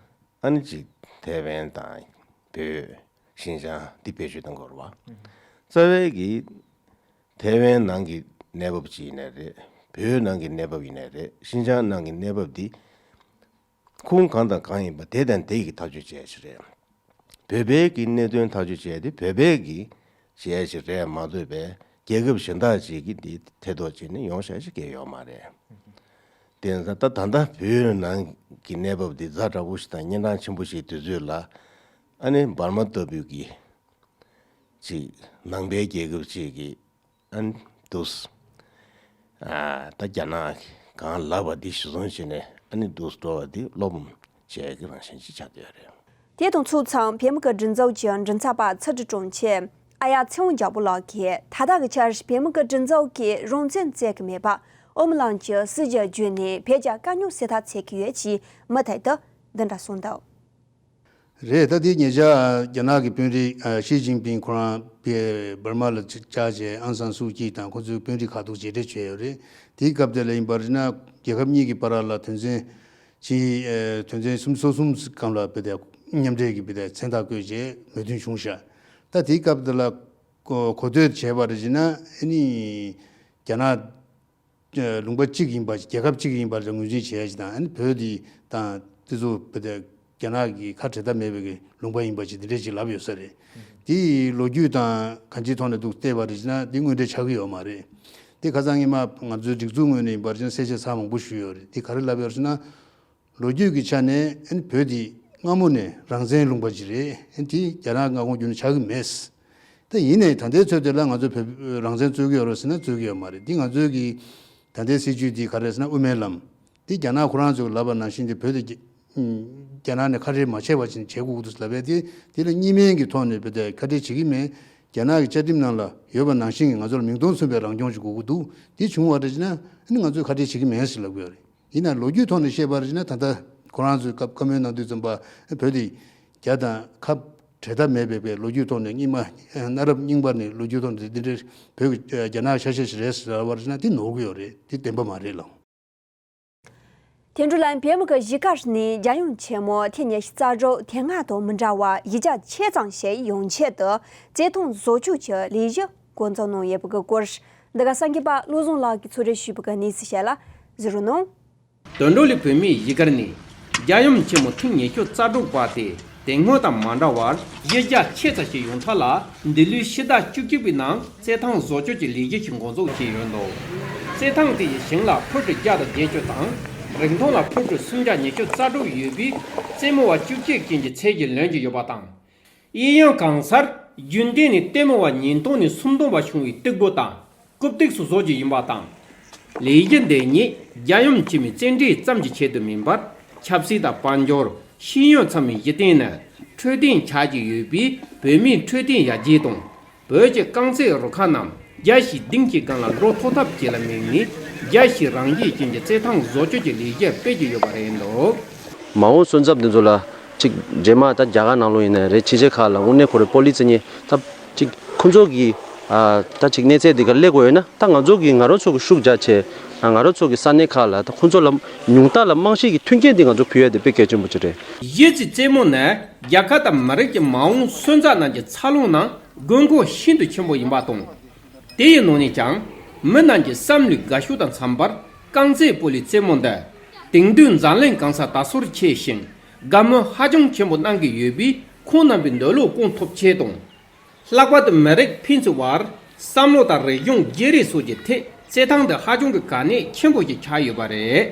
ཨ་ནི་ཅིག་ཐའེ་ཝན་དང་བོད་ཤིན་ཅང་འདི་བེད་སྤྱོད་གཏོང་དགོས་རེད་བ། རྩ་བའི་གི་ཐའེ་ཝན་ནང་གི་གནས་བབ་ཅིག་ཡིན་ནའི་རེད། བོད་ནང་གི་གནས་བབ་ཡིན་ནའི་རེད། ཤིན་ཅང་ནང་གི་གནས་བབ་འདི་ཁུངས་གང་དང་གང་ཡིན་པ་དེ་དང་དེ་ཡི་ཐག་གཅོད་བྱས་ཡས་ཞིག་རེད། བོད་པའི་གི་གནད་དོན་ཐག་གཅོད་བྱས་ཏེ་བོད་པའི་གི་བྱས་ཞིག་རེད་མ་གཏོགས་པའི་རྒྱལ་ཁབ་གཞན་དག་ཅིག་གི་འདི་ཐེ་གཏོགས་བྱས་ནས་ཡོང་བྱ་ཞིག་གལ་ཡོད་མ་རེད། དེ་ཡིན་ཙང་ད་ད་ལྟ་བོད་ནང་གི་གནས་བབ་འདི་ཛ་དྲག་པོ་ཞིག་དང་གཉན་འཕྲང་ཆེན་པོ་ཞིག་དུས་ཚོད་ལ་ཨ་ནི་འབར་མ་ལྟ་བུའི་གི་ཅིག་ནང་པའི་རྒྱལ་ཁབ་ཅིག་གི་ཨ་ནི་འདུག་སེ། ཨ་ད་རྒྱ་ནག་གིས་གང་ལབ་པ་འདི་གཞི་བཟུང་བྱས་ནས་ཨ་ནི་འདུག་སེ་འགྲོ་བ་འདི་བློ་ཕམ་བྱས་ཀྱི་རང་བཞིན་ཅིག་ཆགས་བསྡད་ཡོད་རེད། དེ་དང་ཕྱོགས་མཚུངས་བོད་མི་གི་སྒྲིག་འཛུགས་ཀྱི་མགྲིན་ཚབ་པ་ཚུལ་ཁྲིམས་དྲུང་ཆེ་ཨ་ཡ་ཚེ་དབང་རྒྱལ་པོ་ལགས་ཀྱིས་ད་ལྟ་གི་ཆར་བོད་མི་གི་སྒྲིག་འཛུགས་ཀྱིས་རང་བཙན་བརྩི་གི་མེད་པ་ཨོ་མི་ལང་གི་སྲིད་བྱུས་བརྒྱུད་ནས་བོད་རྒྱ་དཀའ་རྙོག་སེལ་ཐབས་བྱེད་ཀྱི་ཡོད་ཅེས་མུ་མཐུད་དུ་འདི་འདྲ་གསུངས་འདུག་རེད། ད་ལྟའི་ཉེ་ཆར་རྒྱ་ནག་གི་དཔོན་རིགས་ཨ་ཞི་ཅིན་ཕིང་ཁོ་རང་བེ་འབར་མ་ལ་བཅར་བྱས་ཨང་སན་སུའུ་ཅི་དང་ཁོ་ཚོའི་དཔོན་རིགས་ཁག་ཏུ་མཇལ་འཕྲད་བྱས་ཡོད་རེད། དེའི་སྐབས་དེ་ལ་ཡིན་པར་ན་རྒྱལ་ཁབ་གཉིས་ཀྱི་བར་ལ་དོན་ཚན་ཅི་ཨ་དོན་ཚན་སུམ་ཅུ་སོ་གསུམ་སྒང་ལ་བེད་དེ་མཉམ་འབྲེལ་གྱི་བེད་དེ་མཚན་རྟགས་བཀོད་བྱས་མོས་མཐུན་བྱུང་ཤག་ད་དེའི་སྐབས་དེ་ལ་གོ་གོ་ཐོས་བྱས་པ་རེད་ཅེ་ན་ཨ་ནི་རྒྱ་ནག་ལུང་པ་གཅིག་ཡིན་པ་རྒྱལ་ཁབ་གཅིག་ཡིན་པ་ལ་ངོས་འཛིན་བྱེད་ཡ་ཞིག་དང་ཨ་ནི་བོད་འདི་དང་དེ་ཚོ་བོད་དེ་རྒྱ་ནག་གི་ཁ་བྲལ་ཐབས་མེད་པའི་ལུང་པ་ཡིན་པ་ཞིག་འདི་འདྲས་ཞིག་ལབ་ཡོད་ས་རེད། དེའི་ལོ་རྒྱུས་དང་གང་ཅིའི་ཐོག་ནས་འདུག་བལྟས་པ་རེད་ཅེ་ན་འདི་དངོས་འབྲེལ་ཆགས་ཀྱི་ཡོད་མ་རེད། དེ་ཁ་སང་ཉི་མ་ང་ཚོའི་སྒྲིག་འཛུགས་ངོས་ནས་ཡིན་པ་ཅིན་གསལ་བཤད་ཚར་མང་པོ་ཞུས་ཡོད་རེད། དེ་ག་རེ་ལབ་ཡོད་ཟེར་ན། ལོ་རྒྱུས་ཀྱི་ཆ་ནས་ཨ་ནི་བོད་འདི་སྔ་མོ་ནས་རང་བཙན་ལུང་པ་ཅིག་རེད། ཨ་ནི་དེ་རྒྱ་ནག་མངའ་ཁོངས་བརྒྱུད་ནས་ཆགས་ཀྱི་མེད། ད་ཡིན་ནའི་ད་ལྟའི་ཚོད་དེ་ལ་ང་ཚོ་བོད་རང་བཙན་རྩོད་ཀྱི་ཡོད་རེད་ཟེར་ན་རྩོད་ཀྱི་ཡོད་མ་རེད། འདི་ང་ཚོའི་གི་ད་ལྟའི་སྲིད་བྱུས་འདི་ག་རེ་ཟེར་ན་དབུ་མའི་ལམ། འདི་རྒྱ་ནག་ཁོ་རང་ཚོས་ལབ་པ་ནང་བཞིན་དེ་བོད་དེ་རྒྱ་རྒྱ་ནག་ནས་ཁ་བྲལ་མ་བྱས་པ་ཅིག་བྱེད་དགོས་ཀྱི་འདུག་ལབ་པས། དེ་དེ་ལ་གཉིས་སྨན་གྱི་ཐོག་ནས་བོད་དེ་ཁ་བྲལ་བྱེད་ཀྱི་མེད། རྒྱ་ནག་གི་བཅའ་ཁྲིམས་ནང་ལ་ཡོད་པ་ནང་བཞིན་གྱི་ང་ཚོར་མིང་དོན་མཚུངས་པའི་རང་སྐྱོང་ཞིག་དགོས་ཀྱི་འདུག་འདི་བྱུང་བ་རེད་ཅེ་ན་ཨ་ནི་ང་ཚོས་ཁ་བྲལ་བྱེད་ཀྱི་མེད་ཟེར་ལབ་ཀྱི་ཡོད་རེད། ཡིན་ན་ལོ་རྒྱུས་ཐོག་ནས་བཤད་པ་རེད་ན་ད་ལྟ་ཁོ་རང་ཚོའི་སྐབས་བཀའ་མོལ་གནང་དུས་ཙམ་པ་བོད་དེ་རྒྱ་དང་ཁ་བྲལ་ཐབས་མེད་པའི་པའི་ལོ་རྒྱུས་ཐོག་ནས་རྙིང་མ་གནའ་རབས་རྙིང་པ་ནས་ལོ་རྒྱུས་ཐོག་ནས་འདི་འདྲའི་བོད་ཀྱི་རྒྱ་ནག་ཤ་ཤ་ཞིག་རེད་ཟེར་བ་རེད་ན་དེ་ནོར་གི་ཡོད་རེད། དེ་བདེན་པ་མ་རེད་ལགས། དེ་འཕྲོ་ལ་བོད་མི་གི་གཞིས་ཀ་རུ་ནས་རྒྱལ་ཡོངས་ཆེན་མོ་ཐེངས་ཉི་ཤུ་རྩ་དྲུག་དེ་སྔ་དང་མི་འདྲ་བ་ཡིག་ཆ་ཆ་ཚང་ཞིག་ཡོང་ཆེད་དུ་བརྩི་མཐོང་བཟོ་བཅོས་ཀྱི་ལས་གཞི་ བཀོད་འཛུགས་གནང་ཡོད་པ་གི་སྐོར། འདི་ག་སངས་རྒྱས་པ་བློ་བཟང་ལགས་ཀྱིས་ཚོགས་སྒྲིག་ཞུས་པ་གི་གནས་ཚུལ་ཞིག་ལ་གཟིགས་རོགས་གནང་། དོན་གྲུབ་ལི་བོད་མིའི་གཞིས་སྒར་ནས་རྒྱལ་ཡུམ་ཆེན་མོ་ཐེངས་ཉི་ཤུ་རྩ་དྲུག་པ་དེ་དེ་སྔོན་དང་མ་འདྲ་བར་གཞི་རྒྱ་ཆེ་ཙམ་ཞིག་ཡོང་ཐབས་ལ། འདི་ལོའི་ཕྱི་ཟླ་བཅུ་གཅིག་པའི་ནང་རྩེད་ཐང་བཟོ་བཅོས་ཀྱི་ལས་གཞི་ཞིག་འགོ་འཛུགས་བྱས་ཡོད་འདུག་རྩེད་ཐང་དེ་ཡི་ཞིང་ལ་ཕུ་ཁྲི་བརྒྱ་དང་བརྒྱད་ཅུ་དང་། རིང་ཐུང་ལ་ཕུ་ཁྲི་སུམ་བརྒྱ་ཉི་ཤུ་རྩ་དྲུག་ཡོད་པའི་རྩེད་མོ་བ་བཅུ་གཅིག་ཅན་གྱི་ཚད་ཀྱིས་ལོན་གྱི་ཡོད་པ་དང་། གཡས་གཡོན་གང་སར་རྒྱུན་ལྡན་ནས་ལྟད་མོ་བ་ཉིས་སྟོང་ནས་སུམ་སྟོང་བར་བྱུང་བའི་སྟུག་པོ་དང་། རྐུབ་སྟེགས་སུ་བཟོ་རྒྱུ་ཡིན་པ་དང་། ལས་གཞི་འདི་ཉིད་རྒྱལ་ཡུམ་ཆེན་མོའི་རྩེད་འགྲན་ཙམ་གྱི་ཆེད་དུ་མིན་པར། ཆབ་སྲིད་དང་དཔལ་འབྱོར། ཤེས་ཡོན་ཚང་མའི་གཞི་རྟེན་ནི་འཕྲོད་བསྟེན་ཆགས་ཀྱི་ཡོད་པས། བོད་མིའི་འཕྲོད་བསྟེན་ཡར་རྒྱས་དང་། བོད་ཀྱི་རྐང་རྩེད་རུ་ཁག་རྣམས་རྒྱལ་སྤྱིའི་གདེང་གི་སྒང་ལ་འགྲོ་ཐུབ་ཐབས་བཅས་ལ་དམིགས་ནས། རྒྱལ་སྤྱིའི་རང་བཞིན་ཅན་གྱི་རྩེད་ཐང་བཟོ་བཅོས་ཀྱི་ལས་གཞི་སྤེལ་གྱི་ཡོད་པ་རེད་འདུག་མ་འོངས་སོན་རྩ་དེ་ཚོ་ལ་ཅིག་རྗེས་མ་ད་རྒྱ་གར་ནང་ལོགས་ཡིན་ན་རེད། ཕྱི་རྒྱལ་ཁག་ལ་དངོས་གནས་ཁོ་རེ་པོ་ལི་ཙི་ཉེ་ད་ཅིག་ཁོང་ཚོ་གི་ཨ་ད་ཅིག་གནས་ཚད་འདི་ག་སླེབས་དགོས་ཡོད་ན། ད་ང་ཚོ་གི་ང་རང་ཚོ་གི་ཤུགས་རྒྱ་ཆེ། ང་རང་ཚོ་གི་ས་གནས་ཁག་ལ་ད་ཁོང་ཚོ་ལ་ཉུང་མཐའ་ལ་རྨང་གཞི་གི་མཐུན་རྐྱེན་འདི་ང་ཚོ་ཕུལ་ཡ་དེ་དཔེ་གལ་ཆེན་པོ་ཅིག་རེད། གཞི་རྩའི་རྩེད་མོ་ནི་རྒྱལ་ཁབ་དང་མི་རིགས་ཀྱི་མ་འོངས་སོན་རྩ་རྣམས་ཀྱི་འཚར་ལོངས་ནང་དགོས་མཁོ་ཤིན་ཏུ་ཆེན་པོ་ཡིན་པ་དང་། དེ་ཡི་ནང་ནས་ཀྱང་མི་རྣམས་ཀྱི་བསམ་བློའི་དགའ་ཤོས་དང་འཚམ་པར་རྐང་རྩེད་སྤོ་ལོའི་རྩེད་མོ་འདི་དེང་དུས་འཛམ་གླིང་གང་སར་དར་སྲོལ་ཆེ་ཞིང་དགའ་མོས་ཧ་ཅང་ཆེན་པོ་གནང་གི་ཡོད་པས། ཁོང་རྣམ་པའི་འདོད་བློ་སྐོང་ཐུབ་ཆེད་དང་། ལྷག་པར་དུ་མི་རིགས་ཕན་ཚུན་དབར་བསམ་བློ་དང་རིག་གཞུང་བརྗེ་རེས་སོགས་ཀྱི་ཐད་རྩེད་ཐང་འདི་ཧ་ཅང་གི་གལ་གནད་ཆེན་པོ་ཞིག་ཆགས་ཡོད་པ་རེད།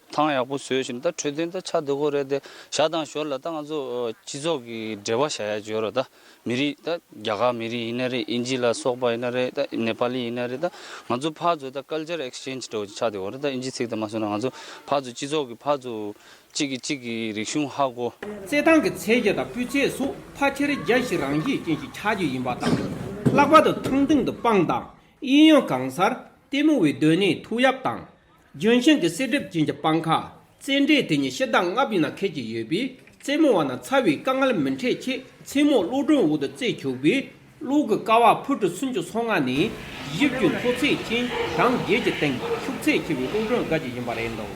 ཐང་ཡག་པོ་བཟོས་ཤིང་ད་འཕྲོད་བསྟེན་ད་ཆགས་བསྡད་ཀྱི་ཡོད་རེད་དེ། ཞར་དང་ཞོར་ལ་ད་ང་ཚོ་སྤྱི་ཚོགས་ཀྱི་འབྲེལ་བ་བྱ་ཡ་ཡོད་རེད། ད་མི་རིགས་ད་རྒྱ་གར་མི་རིགས་ཡིན་ན་རེད། དབྱིན་ཇི་ལ་སོགས་པ་ཡིན་ན་རེད། ད་ནེ་པ་ལི་ཡིན་ན་རེད། ད་ང་ཚོ་ཕར་ཚུར་ད་ཀལ་ཅར་ཨེག་སི་ཅེན་ཇི་འདྲ་བོ་ཆགས་བསྡད་ཀྱི་ཡོད་རེད། ད་དབྱིན་ཇི་ཚིག་དེ་མ་སོང་ན་ང་ཚོ་ཕར་ཚུར་སྤྱི་ཚོགས་ཀྱི་ཕར་ཚུར་གཅིག་གིས་གཅིག་གི་རིག་གཞུང་ཧ་གོ། རྩེད་ཐང་གི་ཚད་གཞི་དང་སྤུས་ཚད་སོགས་ཕལ་ཆེར་རྒྱལ་སྤྱིའི་རང་བཞིན་ཅན་ཞིག་ཆགས་རྒྱུ་ཡིན་པ་དང་། ལྷག་པར་དུ་ཐང་སྟེང་དུ་སྤང་དང་། གཡས་གཡོན་གང་སར་ལྟད་མོ་བའི་སྡོད་གནས་ཐོག་གཡབ་དང་། ལྗོན་ཤིང་གི་གསེར་གྲིབ་ཅན་གྱི་སྤང་ཁ། རྩེད་འགྲན་དེ་ཉིད་ཕྱི་ཟླ་ལྔ་པའི་ནང་འཁེལ་གྱི་ཡོད་པས། རྩེད་མོ་བ་རྣམས་ཚ་བའི་དཀའ་ངལ་མི་འཕྲད་ཆེད་མཚན་མོ་གློག་སྒྲོན་འོག་ཏུ་རྩེད་ཆོག་པས། གློག་གི་ཀ་བ་ཕུ་ཁྲི་སུམ་ཅུ་སོ་ལྔ་ནས་བཞི་བཅུ་མཐོ་ཚད་ཅན་གྲངས་བརྒྱད་ཀྱི་སྟེང་ཤུགས་ཚད་ཆེ་བའི་གློག་སྒྲོན་དགའ་རྒྱུ་ཡིན་པ་རེད་འདུག་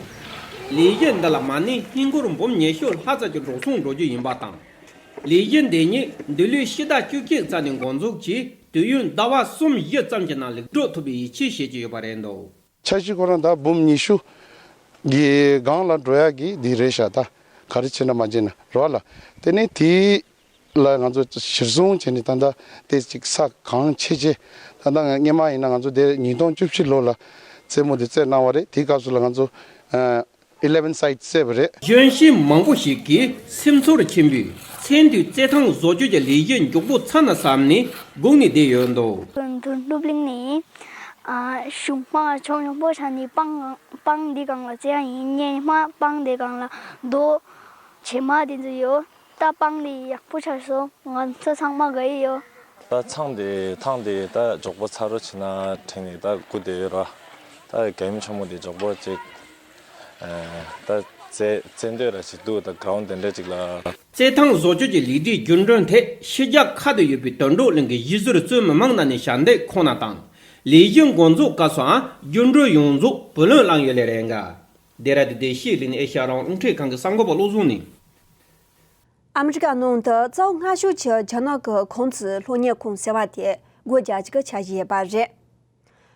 ལས་གཞི་འདི་ལ་མ་ཎི་ཧིན་སྒོར་འབུམ་ཉི་ཤུ་ལྷག་ཙམ་གྱི་འགྲོ་སོང་འགྲོ་རྒྱུ་ཡིན་པ་དང་། ལས་གཞི་འདི་ཉིད་འདི་ལོའི་ཕྱི་ཟླ་བཅུ་གཅིག་ཙམ་ནས་འགོ་འཛུགས་ཀྱིས་དུས་ཡུན་ཟླ་བ་གསུམ་བཞི་ཙམ་གྱི་ནང་ལེགས་གྲུབ་ཐོབ་པའི་ཡིད་ཆེས་བྱེད་ཀྱི་ཡོད་པ་རེད་འདུག་འཆར་གཞི་ཁོ་རང་ད་འབུམ་ཉི་ཤུ་གི་སྒང་ལ་འགྲོ་ཡག་གི་འདི་རེད་ཤག་ད་ག་རེ་བྱས་ན་མ་བྱས་ན་རེད་བ་ལ། དེ་ནས་དེ་ལ་ང་ཚོ་གཞིར་བཟུང་བྱས་ནས་ད་ལྟ་དེ་ཅིག་ས་གང་ཆེ་ཆེ། ད་ལྟ་ང་སྔས་མ་ཡིན་ན་ང་ཚོ་དེ་ཉིས་སྟོང་བཅུ་བཞི་ལོ་ལ་རྩེད་མོ་དེ་རྩེད་གནང་བ་རེད། དེའི་སྐབས་སུ་ལ་ང་ཚོ་ཨ་ཨི་ལེ་ཝན་སའིཌ་རྩེད་པ་རེད། གཞོན་སྐྱེས་མང་པོ་ཞིག་གིས་སེམས་ཚོར་ཆེན་པོས་མཚན་དུས་རྩེད་ཐང་བཟོ་བཅོས་ཀྱི་ལས་གཞི་མགྱོགས་པོ་ཚར་ན་བསམ་ནས་སྒུག་ནས་བསྡད་ཡོད་འདུག་དོན་གྲུབ་གློ་བརྙན་ནི་ཨ་གཞུག་མ་ཕྱོགས་ཡོང་པོ་ཆ་ནི་སྤང་སྤང་འདི་སྒང་ལ་རྩེ་ཡ་ཡིན། སྔས་མ་སྤང་འདི་སྒང་ལ་རྡོ་བྱེ་མ་དེ་ཚོ་ཡོད། ད་སྤང་འདི་ཡག་པོ་ཆགས་སོང་། ང་ཚོ་ཚང་མ་དགའ་ཡི་ཡོད། ད་ཚང་དེ་ཐང་དེ་ད་མགྱོགས་པོ་ཚར་རོགས་བྱེད་ན་དྲན་ནས་ད་སྒུག་བསྡད་ཡོད་ར། ད་རྒྱལ་ཡུམ་ཆེན་མོ་དེ་མགྱོགས་པོ་ཅིག་ཨ་ད་རྩེ་རྩེ་འདོད་ར་ཅིག་འདུག་ད་གྲོང་དེ་འདྲ་ཅིག་ལ། རྩེད་ཐང་བཟོ་བཅོས་ཀྱི་ལས་གྲྭའི་རྒྱུན་གྲོན་ཐད་ཕྱི་རྒྱལ་ཁག་ཏུ་ཡོད་པའི་དོན་གྲུབ་གླིང་གི་གཞིས་ཟུར་གཙོས་མི་མང་རྣམས་ནས་ཞལ་འདེབས་ཁོ་ན་དང་། ལས་གཞི་འགོ་འཛུགས་སྐབས་སུའང་རྒྱུན་གྲོན་ཡོངས་རྫོགས་བུ་ལོན་བླངས་ཡོད་ལེ་རེད་འགའ། འདི་ར་དེ་བདེ་སྐྱིད་གླིང་ཨེ་ཤ་ཡ་རང་དབང་རླུང་འཕྲིན་ཁང་གི་གསར་འགོད་པ་བློ་བཟང་ནས། ཨ་མི་རི་ཀ་ནང་དུ་གཙོ་བོ་སྔ་ཤོས་ཀྱི་རྒྱ་ནག་གི་ཁུང་ཙི་སློབ་གཉེར་ཁང་ཟེར་བ་དེ་སྒོ་རྒྱག་རྒྱུ་གི་འཆར་གཞི་ཡོད་པ་རེད།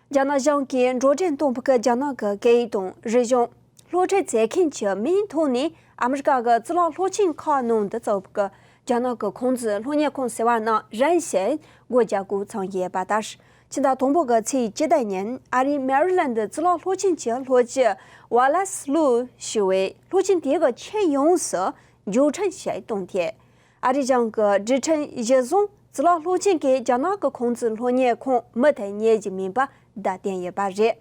རྒྱ་ནག་གཞུང་གིས་འགྲོ་གྲོན་གཏོང་བའི་རྒྱ་ནག་གི་སྐད་ཡིག་དང་རིག་གཞུང་། སློབ་ཁྲིད་མཛད་མཁན་གྱི་མིང་ཐོག་ནས་ཨ་མི་རི་ཀ་གི་གཙུག་ལག་སློབ་ཆེན་ཁག་ནང་དུ་བཙུགས་པའི་རྒྱ་ནག་གི་ཁུང་ཙི་སློབ་གཉེར་ཁང་ཟེར་བ་རྣམས་རིམ་བཞིན་སྒོ་རྒྱག་འགོ་ཚུགས་ཡོད་པ་ལྟར། ཕྱི་ཟླ་དང་པོ་གི་ཚེས་བཅུ་དང་ཉིན་ཨ་རིའི་མེ་རི་ལན་ཌི་གཙུག་ལག་སློབ་ཆེན་གྱི་སློབ་སྤྱི་ཝ་ལེ་སི་ལུའུ་ཞུ་བས་སློབ་ཆེན་དེ་གི་ཁྱོན་ཡོངས་སུ་མཇུག་སྒྲིལ་བྱས་གཏོང་ཐད། ཨ་རིའི་གཞུང་གི་སྒྲིག་ཁྲིམས་གཞིར་བཟུང་གཙུག་ལག་སློབ་ཆེན་གྱིས་རྒྱ་ནག་གི་ཁུང་ཙི་སློབ་གཉེར་ཁང་མུ་མཐུད་གཉེར་གྱི་མིན་པ་བརྡ་བསྟན་ཡོད་པ་རེད།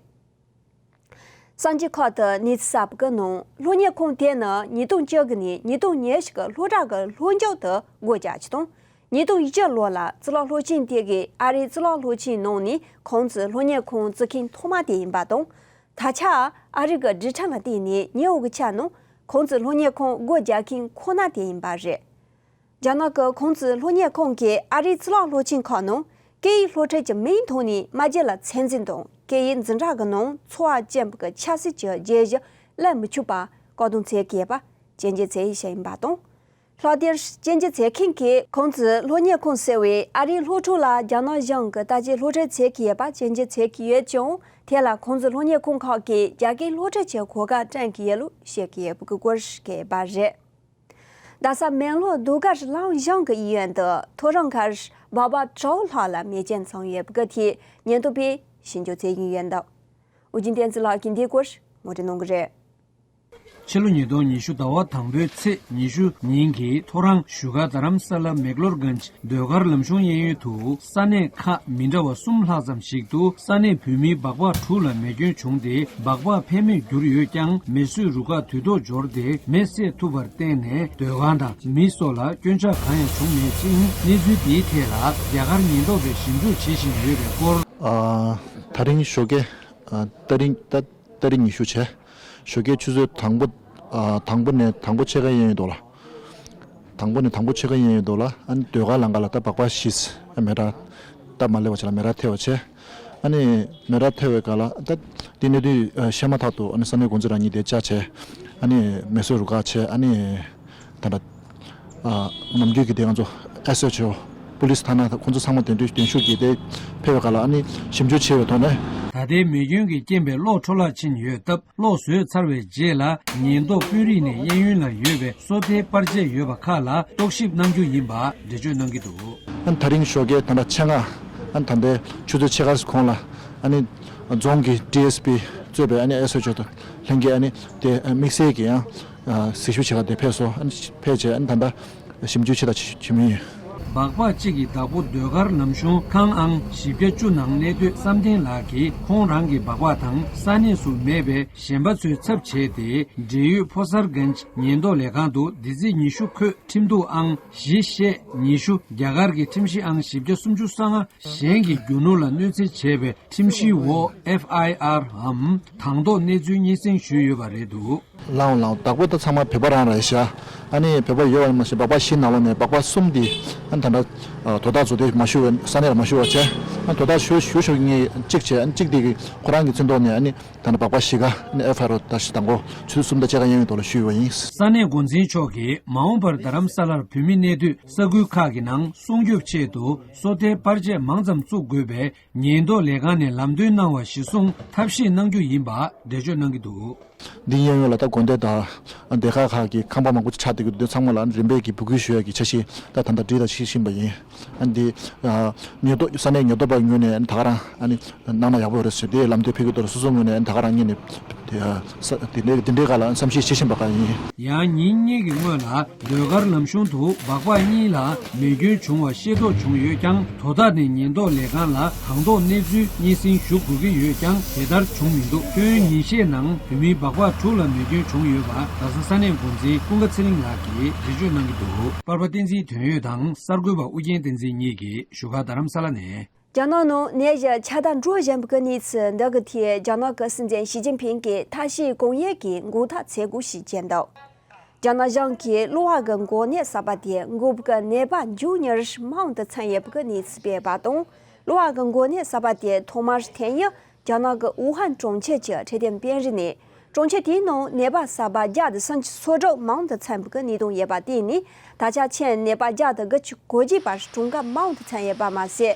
གསར་འགྱུར་ཁག་ཏུ་གནས་ཚུལ་གསར་པ་གི་ནང་སློབ་གཉེར་ཁང་དེ་ནི་ཉིས་སྟོང་བཅུ་དགུ་ནས་ཉིས་སྟོང་ཉི་ཤུ་གི་སློབ་གྲྭ་གི་སློབ་མཇུག་ཏུ་སྒོ་རྒྱག་རྒྱུ་དང་། ཉིས་སྟོང་བཞི་ལོ་ལ་གཙུག་ལག་སློབ་ཆེན་དེ་གིས་ཨ་རིའི་གཙུག་ལག་སློབ་ཆེན་ནང་ནས་ཁུང་ཙི་སློབ་གཉེར་ཁང་བཙུགས་མཁན་ཐོག་མ་དེ་ཡིན་པ་དང་། ད་ཆ་ཨ་རི་གི་སྒྲིག་ཁྲིམས་ལ་བརྟེན་ནས་ཉེ་བའི་ཆར་ནང་ཁུང་ཙི་སློབ་གཉེར་ཁང་སྒོ་རྒྱག་མཁན་ཁོ་ན་དེ་ཡིན་པ་རེད། རྒྱ་ནག་གི་ཁུང་ཙི་སློབ་གཉེར་ཁང་གིས་ཨ་རིའི་གཙུག་ལག་སློབ་ཆེན་ཁག་ནང་སྐད་ཡིག་སློབ་ཁྲིད་ཀྱི་མིང་ཐོག་ནས་མ་བརྗེད་ལ་ཚད་འཛིན་དང་སྐད་ཡིག་འཛིན་གྲྭ་གི་ནང་འཚོ་བ་སྐྱེལ་བའི་ཆབ་སྲིད་ཀྱི་བརྗོད་གཞི་གླེང་མི་ཆོག་པ་བཀག་སྡོམ་བྱེད་དགོས་པ་ཇེ་ཆེར་བྱས་ཡིན་པ་དང་། ལྷག་དེར་སྐྱོན་བརྗོད་མཛད་མཁན་གྱིས་ཁོང་ཚོའི་སློབ་གཉེར་ཁང་ཟེར་བའི་ཨ་རིའི་སློབ་ཕྲུག་ལ་རྒྱ་ནག་གཞུང་གིས་ལྟ་ཞིབ་སློབ་ཁྲིད་བྱེད་ཀྱི་ཡོད་པ་སྐྱོན་བརྗོད་བྱེད་ཀྱི་ཡོད་ཀྱང་། དེ་ལ་ཁོང་ཚོའི་སློབ་གཉེར་ཁང་ཁག་གིས་རྒྱ་སྐད་སློབ་ཁྲིད་བྱེད་གོ་སྐབས་སྤྲད་ཀྱི་ཡོད་ལུགས་བཤད་ཀྱི་ཡོད་པའི་སྐོར་བཀོད་པ་རེད། རྡ་ས་མོན་ལུང་ཟློས་གར་ལྷ་ཁང་གཞུང་གི་གཡས་གཡོན་དུ་ཐོ་རངས་ཁར་སྦག་སྦག་དྲུག་ལྷག་ལ་རྨས་སྐྱོན་བྱུང་ཡོད་པའི་སྐོར་ཐད་ཉེན་རྟོག་པས་ཞིབ་འཇུག་བྱེད་བཞིན་ཡོད་འདུག་ཨུ་རྒྱན་བསྟན་འཛིན་ལགས་ཀྱིས་འདིའི་སྐོར་ངོ་སྤྲོད་གནང་གི་རེད། ཕྱི་ལོ་ཉིས་སྟོང་ཉི་ཤུ་ཟླ་བ་དང་པོའི་ཚེས་ཉི་ཤུ་ཉིན་གྱི་ཐོ་རངས་བཞུགས་སྒར་རྡ་རམ་ས་ལ་མེག་ལོར་གྷན་ཇི་ཟློས་གར་ལམ་གཞུང་གཡས་གཡོན་དུ་ས་གནས་ཁག་མི་འདྲ་བ་གསུམ་ལྷག་ཙམ་ཞིག་ཏུ་ས་གནས་བོད་མི་སྦག་སྦག་དྲུག་ལ་རྨས་སྐྱོན་བྱུང་སྟེ། སྦག་སྦག་ཕན་མེད་གྱུར་ཡོད་ཀྱང་། མེ་གསོད་རུ་ཁག་དུས་ཐོག་འབྱོར་ཏེ་མེ་བསད་ཐུབ་པར་བརྟེན་ནས་ཟློས་གར་དང་མི་སོགས་ལ་སྐྱོན་ཆག་གང་ཡང་བྱུང་མེད་ཅིང་། གནས་ཚུལ་དེའི་ཐད་ལ་རྒྱ་གར་ཉེན་རྟོག་པས་ཞིབ་འཇུག་བྱེད་བཞིན་ཡོད་པའི་སྐོར། ཨ། ད་རིང་ཞོགས་ཀས་ཨ། ཏ་རིང་ཏ་ཏ་རིག་ཉི་ཤུ་བྱས། ཞོགས་ཀའི་ཆུ་ཚོད་དང་པོ། ཨ། དང་པོ་ནས་དང་པོ་ཕྱེད་ཀ་གཡས་གཡོན་དུ་ལ། དང་པོ་ནས་དང་པོ་ཕྱེད་ཀ་གཡས་གཡོན་དུ་ལ། ཨ་ནི་ཟློས་གར་ལམ་ཁ་ལ་ད་སྦག་སྦག་བཞི། ཨ། མེ་སྟག་སྟབས་མ་ལེགས་པ་ཅིག་ལ་མེ་སྟག་ཐལ་བ་བྱས། ཨ་ནི་མེ་སྟག་ཐལ་བའི་སྐབས་ལ་ད་དེ་གནད་དོན་ཨ། ཤེས་མ་ཐག་ཏུ། ཨ་ནི་ས་གནས་འགོ་འཛིན་རང་ཉིད་དེ་བཅར་བྱས། ཨ་ནི་མེ་གསོད་རུ་ཁག་བྱས། ཨ་ནི། ད་ལྟ། ཨ། ནམ་རྒྱུན་གྱི་དེ་ང་ཚོ་ཨེས་ཨེཆ་ཨོ། པུ་ལིས་ཐ་ན་ཁོང་ཚོ་ཚང་མ་གདན་འདྲེན་གདན་ཞུ་གིས་དེ་ཕེབས་པའི་སྐབས་ལ། ཨ་ནི་ཞིབ་འཇུག་བྱས་པའི་ཐོག་ནས། ད་ལྟའི་མེ་སྐྱོན་གྱི་རྐྱེན་པས་གློག་འཕྲོ་བརླག་ཕྱིན་ཡོད་སྟབས། གློག་བཟོས་ཚར་བའི་རྗེས་ལ་ཉེན་རྟོག་དཔོན་རིགས་ནས་གཡས་གཡོན་ལ་ཡོད་པའི་སོ་ཐའི་པར་ཆས་ཡོད་པ་ཁག་ལ་རྟོག་ཞིབ་གནང་རྒྱུ་ཡིན་པ་འགྲེལ་བརྗོད་གནང་གི་འདུག་ཨ་ནི་ད་རིང་ཞོགས་ཀས་ད་ལྟ་ཆེད་མངགས། ཨ་ནི་ད་ལྟའི་ཆུ་ཚོད་ཕྱེད་ཀ་གོང་ལ། ཨ་ནི་རྫོང་གི་ཌི་ཨེས་པི་གཙོས་པའི་ཨ་ནི་ཨེས་ཨེཆ་ཨོ་དང་ལྷན་རྒྱས། ཨ་ནི་དེ་དམིགས་བསལ་གྱི་ཡང་། ཨ། གཟིགས་ཞིབ་བྱེད་པར་དེ་ཕེབས་སོང་། ཨ་ནི་ཕེབས་བྱས། ཨ་ནི་ད་ལྟ་ཞིབ་འཇུག་བྱེད་དང་བྱེད་མུས་ཡིན། སྦག་སྦག་གཅིག་གི་བདག་པོ་ཟློས་གར་ལམ་གཞུང་ཁང་ཨང་བཞི་བརྒྱ་བཅུ་ནང་གནས་སྡོད་བསམ་གཏན་ལགས་ཀྱིས་ཁོང་རང་གི་སྦག་སྦག་དང་ས་གནས་སུ་མེད་པའི་གཞན་པ་ཚོའི་ཚབ་བྱས་ཏེ། འབྲེལ་ཡོད་ཕོ་གསར་གྷན་ཇི་ཉེན་རྟོག་ལས་ཁང་དུ་འདི་ཚེས་ཉི་ཤུ་ཁོས་ཁྲིམས་གཏུག་ཨང་བཞི་ཤེས་ཉི་ཤུ། རྒྱ་གར་གྱི་ཁྲིམས་གཞི་ཨང་བཞི་བརྒྱ་སུམ་ཅུ་སོ་ལྔ། གཞན་གྱི་རྒྱུ་ནོར་ལ་གནོད་འཚེ་བྱས་པའི་ཁྲིམས་གཞིའི་འོག་ཨེཕ་ཨའི་ཨར་འམ་དང་ཐོག་གནས་ཚུལ་སྙན་སེང་ཞུས་ཡོད་པ་རེད་འདུག་ལའོ་ལའོ། བདག་པོ་ད་ཚང་མ་བོད་པ་རང་རེད་ཤག་ཨ་ནི་བོད་པ་ཡོད་པ་མ་ཟད། སྦག་སྦག་བཞི་ནང་ལོགས་ནས་སྦག་སྦག་གསུམ་དེ། ཨ་ནི་ད་ལྟ་ཨ། དོ་བདག་ཚོ་དེ་མ་ཞུ་བའི། ས་གནས་ལ་མ་ཞུ་བ་བྱས། ཨ་ནི་དོ་བདག་ཞུ་ཞུ་ཞུ་ངེས་གཅིག་བྱས། ཨ་ནི་གཅིག་དེ་གི་ཁོ་རང་གི་མཚན་ཐོག་ནས། ཨ་ནི་ད་ལྟ་སྦག་སྦག་བཞི་ཀ། ཨ་ནི་ཨེཕ་ཨའི་ཨར་ད་ཞིག་དང་པོ་ཆུ་ཚོད་གསུམ་དང་ཕྱེད་ཀ་གཡས་གཡོན་དུ་ལ་ཞུས་པ་ཡིན། ས་གནས་འགོ་འཛིན་མཆོག་གིས་མ་འོངས་པར་རྡ་རམ་ས་ལར་བོད་མི་གནས་སྡོད་ས་ཁུལ་ཁག་གི་ནང་སྲུང་སྐྱོབ་ཆེད་དུ་སོ་ཐའི་པར་ཆས་མང་ཙམ་བཙུགས་དགོས་པའི་ཉེན་རྟོག་ལས་ཁང་ནས་ལམ་སྟོན་གནང་བ་གཞིར་བཟུང་ཐབས་ཤེས་གནང་རྒྱུ་ཡིན་པ་འགྲེལ་བརྗོད་གནང་གི་འདུག་འདི་གཡས་གཡོན་ལ་ད་དགོན་སྡེ་དང་སྡེ་ཁག་ཁག་གི་ཁང་པ་མང་པོ་ཆགས་བསྡད་ཀྱི་འདུག་དེ་ཚང་མ་ལ་རིམ་པས་ཀྱི་འབོད་སྐུལ་ཞུ་ཡག་གི་འཆར་གཞི་ད་ད་ལྟ་སྒྲིག་དང་བྱེད་བཞིན་པ་ཡིན། ཨ་ནི་འདི་ཨ། ཉེན་རྟོག་ས་གནས་ཉེན་རྟོག་པའི་ངོས་ནས། ཨ་ནི་ད་ག་རང་། ཨ་ནི་གནང་ན་ཡག་པོ་རེད་ཟེར་དེ་ལམ་སྟོན་ཕེབས་ཀྱི་འདུག་སོ་སོའི་ངོས་ནས། ཨ་ནི་ད་ག་རང་ངོས་ནས་དེ་ཨ། ས་དེ་འདྲའི་དེ་འདྲའི་སྒང་ལ་བསམ་གཞིག་བྱེད་བཞིན་པ་ག་ཡིན། ཡང་ཉིན་གཉིས་ཀྱི་སྔོན་ལ་ཟློས་གར་ལམ་གཞུང་དུ་སྦག་སྦག་གཉིས་ལ་མེ་སྐྱོན་བྱུང་བ་ཤེས་རྟོགས་བྱུང་ཡོད་ཀྱང་། དོ་བདག་ནས་ཉེན་རྟོག་ལས་ཁང་ལ་དང་ཐོག་གནས་ཚུལ་སྙན་སེང་ཞུ་དགོས་ཀྱི་ཡོད་ཀྱང་། དེ་ལྟར་བྱུང་མི་འདུག་ཁྱོན་ཉིན་ཤས་ནང་བོད་མི་སྦག་སྦག་དྲུག་ལ་མེ་སྐྱོན་བྱུང་ཡོད་པ་རྡ་ས་ས་གནས་འགོ་འཛིན་ཀུན་དགའ་ཚེ་རིང་ལགས་ཀྱིས་འགྲེལ་བརྗོད་གནང་གི་འདུག་པར་པ་བསྟན་འཛིན་དོན་ཡོད་དང་གསར་འགོད་པ་ཨུ་རྒྱན་བསྟན་འཛིན་གཉིས་ཀྱིས་བཞུགས་སྒར་རྡ་རམ་ས་ལ་ནས། རྒྱ་ནག་ནང་ནད་གཞི་ཁྱབ་གདལ་འགྲོ་བཞིན་པའི་གནས་ཚུལ་འདི་གའི་ཐད་རྒྱ་ནག་གི་སྲིད་འཛིན་ཞི་ཅིན་ཕིང་གིས་ཐབས་ཤེས་གང་ཡོད་ཀྱིས་འགོག་ཐབས་བྱེད་དགོས་ཞེས་བརྗོད་འདུག་རྒྱ་ནག་གཞུང་གིས་གློ་བ་གི་འགོས་ནད་གསར་པ་དེ་འགོས་པའི་ནད་པ་མགྱོགས་མྱུར་མང་དུ་ཚང་ཡོད་པའི་གནས་ཚུལ་སྤེལ་བ་དང་། གློ་བ་གི་འགོས་ནད་གསར་པ་དེ་ཐོག་མར་ཐོན་ཡུལ་རྒྱ་ནག་གི་ཝུ་ཧན་གྲོང་ཁྱེར་གྱི་འཕྲོད་བསྟེན་དཔོན་རིགས་ནས། གྲོང་ཁྱེར་དེའི་ནང་ནད་པ་གསར་པ་བརྒྱ་དང་སུམ་ཅུ་སོ་དྲུག་མང་དུ་ཚང་པའི་གནས་སྟངས་ཡོད་པ་དེ་ནི། ད་ཆ་ཁྱོན་ནད་པ་བརྒྱ་དང་དགུ་བཅུ་གོ་གཅིག་བར་གྲངས་ཀ་མང་དུ་ཚང་ཡོད་པ་མ་ཟད།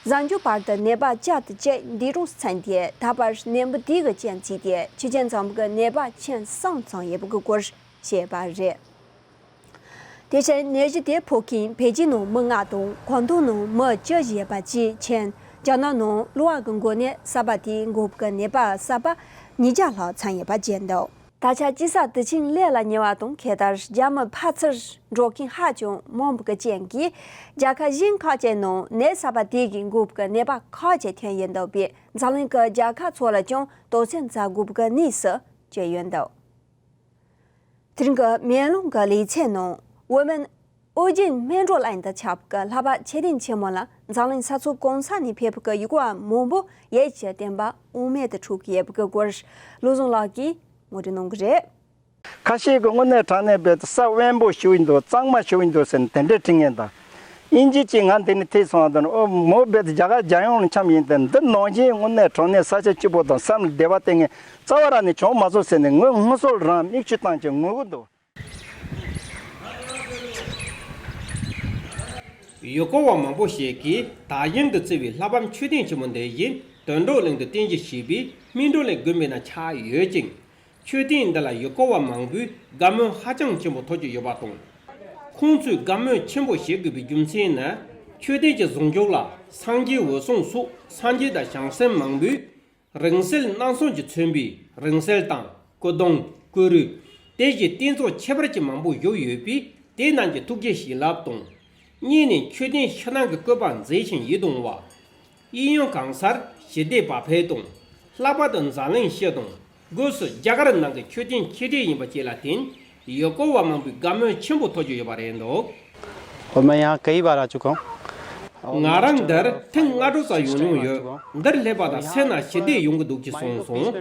གཟའ་མཇུག་བར་དུ་ནད་པ་བརྒྱ་དང་གཅིག་འདས་གྲོངས་སུ་ཕྱིན་ཏེ། ད་བར་ནད་འབུ་དེ་གི་རྐྱེན་བྱས་ཏེ་ཆོས་ཅན་ཚང་གི་ནད་པ་ཁྱོན་གསུམ་ཚང་ཡོད་པའི་སྐོར་བཤད་པ་རེད། དེ་བཞིན་ནད་གཞི་དེ་ཕོག་མཁན་བལ་ཡུལ་ནང་མི་ལྔ་དང་། ཀོང་ཏུང་ནང་མི་བཅུ་བཞི་ཡོད་པ་བཅས་ཁྱོན་རྒྱ་ནག་ནང་གློ་བ་གི་འགོས་ནད་གསར་པ་དེའི་འགོས་པའི་ནད་པ་གསར་པ་ཉིས་བརྒྱ་ལྷག་ཚང་ཡོད་པ་བརྗོད་འདུག་ད་ཆ་དཔྱིད་གསར་དུས་ཆེན་སླེབས་ལ་ཉེ་བ་དང་། ཁ་ཐར་རྒྱ་མི་ཕར་ཚུར་འགྲོ་མཁན་ཧ་ཅང་མང་པོ་གི་རྐྱེན་གྱིས། རྒྱལ་ཁབ་གཞན་ཁག་ཅིག་ནང་ནད་གསར་པ་དེ་གིས་འགོས་པའི་ནད་པ་ཁག་ཅིག་ཐོན་ཡོད་འདུག་པས། འཛམ་གླིང་གི་རྒྱལ་ཁབ་ཚོ་ལ་ཀྱང་དོགས་ཟོན་མཛད་དགོས་པའི་གནས་སུ་གྱུར་ཡོད་འདུག་དེ་རིང་གི་མེ་ལོང་གི་ལེ་ཚན་ནང་། བོད་མི་ཨོ་རྒྱན་སྨིན་གྲོལ་གླིང་དུ་ཆགས་པའི་ལྷ་པ་མཆོད་རྟེན་ཆེན་མོ་ལ་འཛམ་གླིང་ས་ཕྱོགས་གང་ས་ནས་ཕེབས་པའི་ཡུལ་སྐོར་བ་མང་པོ་ཡིད་ཀྱི་བརྟན་པ་དབང་མེད་དུ་འཕྲོག་གི་ཡོད་པའི་སྐོར། བློ་བཟང་ལགས་ཀྱིས་ངོ་སྤྲོད་གནང་གི་རེད། ཁ་ཤས་ཀྱིས་དངོས་གནས་དྲང་གནས་རྦད་དེ་ས་དབེན་པོ་ཞིག་འདུག་གཙང་མ་ཞིག་འདུག་ཟེར་ནས་དེ་འདྲའི་དྲི་ངན་དང་། དབྱིན་ཇི་གཅིག་ང་འདི་ནས་ཐད་སོང་བ་དང་། ཨོ་མོ་རྦད་དེ་རྒྱ་གར་རྒྱལ་ཡོངས་ལ་འཁྱམས་ཡིན་ཏེ། འདི་ནང་བཞིན་དངོས་གནས་དྲང་གནས་ས་ཆ་སྐྱིད་པོ་དང་བསམ་བདེ་བ་སྟེར་མཁན་རྩ་བ་རང་ནས་བྱུང་མ་སོང་ཟེར་ནས་ངོས་སྔོན་སོ་རང་མིག་ཆུ་བཏང་བྱས་ངུ་གི་འདུག་ཡུལ་སྐོར་བ་མང་པོ་ཞིག་གིས་དག་ཞིང་དུ་བརྩི་བའི་ལྷ་བབས་མཆོད་རྟེན་ཆེན་མོ་འདི་བཞིན་དོན་གྲུབ་གླིང་དུ་རྟེན་གཞི་བྱས་པའི་སྨིན་གྲོལ་གླིང་དགོན་པའི་ནང་ཆགས་ཡོད་ཅིང་། མཆོད་རྟེན་འདི་ལ་ཡུལ་སྐོར་བ་མང་པོས་དགའ་མོས་ཧ་ཅང་ཆེན་པོ་ཐོབ་ཀྱི་ཡོད་པ་དང་། ཁོང་ཚོས་དགའ་མོས་ཆེན་པོ་བྱེད་དགོས་པའི་རྒྱུ་མཚན་ནི། མཆོད་རྟེན་གྱི་བཟོ་བཅོས་ལ་སངས་རྒྱས་འོད་སྲུང་སོགས་སངས་རྒྱས་དང་བྱང་སེམས་མང་པོས་རིང་བསྲེལ་སྣ་ཚོགས་ཀྱིས་མཚོན་པའི་རིང་བསྲེལ་དང་སྐུ་གདུང་། སྐུ་རུས། དེ་བཞིན་རྟེན་ཚོགས་ཁྱད་པར་ཅན་མང་པོ་བཞུགས་ཡོད་པས་དེ་རྣམས་ཀྱི་ཐུགས་རྗེ་བྱིན་རླབས་དང་། གཉིས་ནས་མཆོད་རྟེན་ཕྱི་ནང་གི་བཀོད་པ་མཛེས་ཤིང་ཡིད་དུ་འོང་བ། གཡས་གཡོན་གང་སར་ཞི་བདེ་བག་ཕེབས་དང་། ལྷག་པར་དུ་འཛམ་གླིང་སྤྱི་དང་སྒོས་སུ་རྒྱ་གར་ནང་གི་མཆོད་རྟེན་ཆེ་གྲས་ཡིན་པ་བཅས་ལ་བརྟེན་ཡུལ་སྐོར་བ་མང་པོས་དགའ་མོས་ཆེན་པོ་ཐོབ་ཀྱི་ཡོད་པ་རེད་འདུག། और मैं यहाँ कई बार आ चुका हूँ। ང་རང་འདིར་ཐེངས་ལྔ་དྲུག་ཙམ་ཡོང་མྱོང་ཡོད། འདིར་སླེབས་པ་དང་སེམས་ནང་ཞི་བདེ་ཡོང་གི་འདུག་ཅེས་གསུངས་སོང་།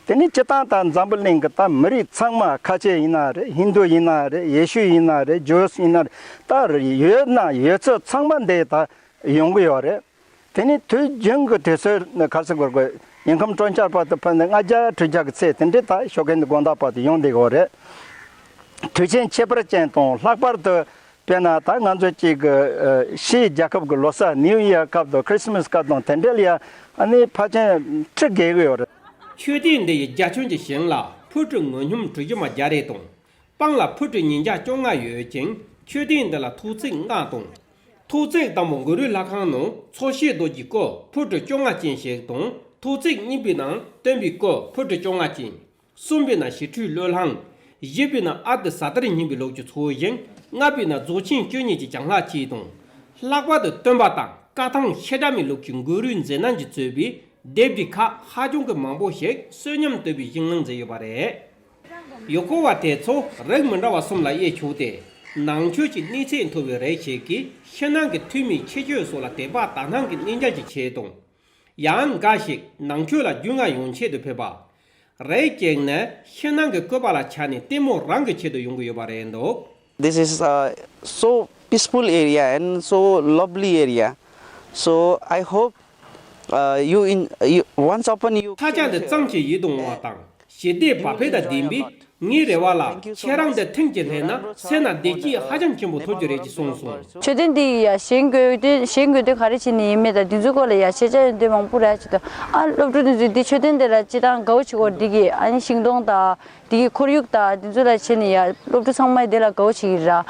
དེ་ནི་སྤྱིར་བཏང་ད་འཛམ་བུ་གླིང་གི་ད་མི་རིགས་ཚང་མ། ཁ་ཆེ་ཡིན་ན་རེད། ཧིན་དུ་ཡིན་ན་རེད། ཡེ་ཤུ་ཡིན་ན་རེད། ཇུས་ཡིན་ན་རེད། ད་ཡོད་ན་ཡོད་ཚད་ཚང་མ་འདི་ད་ཡོང་གི་ཡོད་རེད། དེ་ནི་དུས་རྒྱུན་གྱི་དུས་ཚོད་ནི་ག་རེ་ཟེར་དགོས་རེད། ཉིན་ཁམས་སྤྲོ་འཆར་བར་དུ་ཕེབས་ནས་ལྔ་བརྒྱ་དྲུག་བརྒྱ་གི་ཚད་དེ་འདྲའི་ད་ཞོགས་ཀས་འདི་དགོང་དག་བར་དུ་ཡོང་བསྡད་ཀྱི་ཡོད་རེད། དུས་ཆེན་ཁྱད་པར་ཅན་དང་། ལྷག་པར་དུ་དཔེར་ན་ད་ང་ཚོ་གཅིག་གི་ཕྱིའི་རྒྱལ་ཁབ་ཀྱི་ལོ་གསར་ནིའུ་ཡར་སྐབས་དང་ཁྲི་སི་མས་སྐབས་དང་དེ་འདྲ་ལ་ཡ་ཨ་ནི་ཕལ་ཆེར་ཁྲི་བརྒལ་གྱི་ཡོད་རེད། མཆོད་རྟེན་འདི་ཡི་རྒྱ་ཁྱོན་གྱི་ཞིང་ལ་ཕུ་ཁྲི་ངོས་སྙོམས་གྲུ་བཞི་མ་བརྒྱ་རེ་དང་། སྤང་ལ་ཕུ་ཁྲི་ཉིས་བརྒྱ་བཅོ་ལྔ་ཡོད་ཅིང་། མཆོད་རྟེན་འདི་ལ་ཐོག་བརྩེགས་ལྔ་དང་། ཐོག་བརྩེགས་དང་པོ་གུ་རུའི་ལྷ་ཁང་ནང་ཚོགས་ཞིང་རྡོ་རྗེའི་སྐུ་ཕུ་ཁྲི་བཅོ་ལྔ་ཅན་ཞིག་དང་། ཐོག་བརྩེགས་གཉིས་པའི་ནང་སྟོན་པའི་སྐུ་ཕུ་ཁྲི་བཅོ་ལྔ་ཅན། གསུམ་པའི་ནང་ཞི་ཁྲོའི་བློས་བསླངས། བཞི་པའི་ནང་ཨ་ཏི་ས་ཏྭར་སྙིང་པོའི་ལུགས་ཀྱི་ཚོགས་ཞིང་། ལྔ་པའི་ནང་རྫོགས་ཆེན་བཅུ་གཉིས་ཀྱི་གྱང་ལྷགས་གཅིག་དང་། ལྷག་པར་དུ་སྟོན་པ་དང་བཀའ་ཐང་བཤད་གྲྭ་མའི་ལུགས་ཀྱི་གུ་རུའི་མཛད་རྣམ་གྱིས་གཙོས་པའི་ལྡེབས་རིས་ཁག་ཧ་ཅང་གི་མང་པོ་ཞིག་བསོད་སྙོམས་དོད་པའི་ཞིང་ནང་མཛད་ཡོད་པ་རེད། ཡུལ་སྐོར་བ་དེ་ཚོ་རིགས་མི་འདྲ་བ་གསུམ་ལ་དབྱེ་ཆོག་སྟེ། ནང་ཆོས་ཀྱི་གནས་ཚད་མཐོ་བའི་རིགས་ཤིག་གིས་ཕྱི་ནང་གི་ཐོན་མིའི་ཁྱད་ཆོས་སོགས་ལ་དད་པ་དག་སྣང་གི་གནས་འཇགས་ཀྱི་ཆེད་དང་། ཡང་འགའ་ཞིག་ནང་ཆོས་ལ་རྒྱུས་མངའ་ཡོང་ཆེད་དུ་ཕེབས་པ། རིགས་གཅིག་ནི་ཕྱི་ནང་གི་བཀོད་པ་ལ་ཆགས་ནས་ལྟད་མོ་རང་གི་ཆེད་དུ་ཡོང་གི་ཡོད་པ་རེད་འདུག། This is uh, so peaceful area and so lovely area. So I hope uh, you in you, once upon you. ས་ཆ་འདི་གཙང་ཞིང་ཡིད་དུ་འོང་བ་དང་ཞི་བདེ་བག་ཕེབས་དང་ལྡན་པས། ངའི་རེ་བ་ལ་ཁྱེད་རང་འདིར་ཐེངས་གཅིག་སླེབས་ན་སེམས་ནང་བདེ་སྐྱིད་ཧ་ཅང་ཆེན་པོ་ཐོབ་རྒྱུ་རེད་ཅེས་གསུངས་སོང་། མཆོད་རྟེན་འདི་ཡི་ཡ་ཞེན་དགོས་དོན་ཞེན་དགོས་དོན་ག་རེ་བྱས་ནས་ཡིན་མེད་དང་། འདི་ཚོའི་སྐོར་ལ་ཡ་ཤེས་བྱ་ཡོད་དོན་མང་པོ་རེད་ཅེས་དང་། ཨ་སློབ་ཕྲུག་འདི་ཚོས་འདི་མཆོད་རྟེན་འདི་ལ་སྤྱིར་བཏང་དགའ་བོ་བྱེད་ཀྱི་ཡོད་རེད། འདི་གི་ཨ་ནི་ཤིང་སྡོང་དང་འདི་གི་ཁོར་ཡུག་དང་འདི་ཚོ་ལ་བྱས་ནས་ཡ་སློབ་ཕྲུག་ཚང་མས་འདི་ལ་དགའ་བོ་བྱེད་ཀྱི་རེད།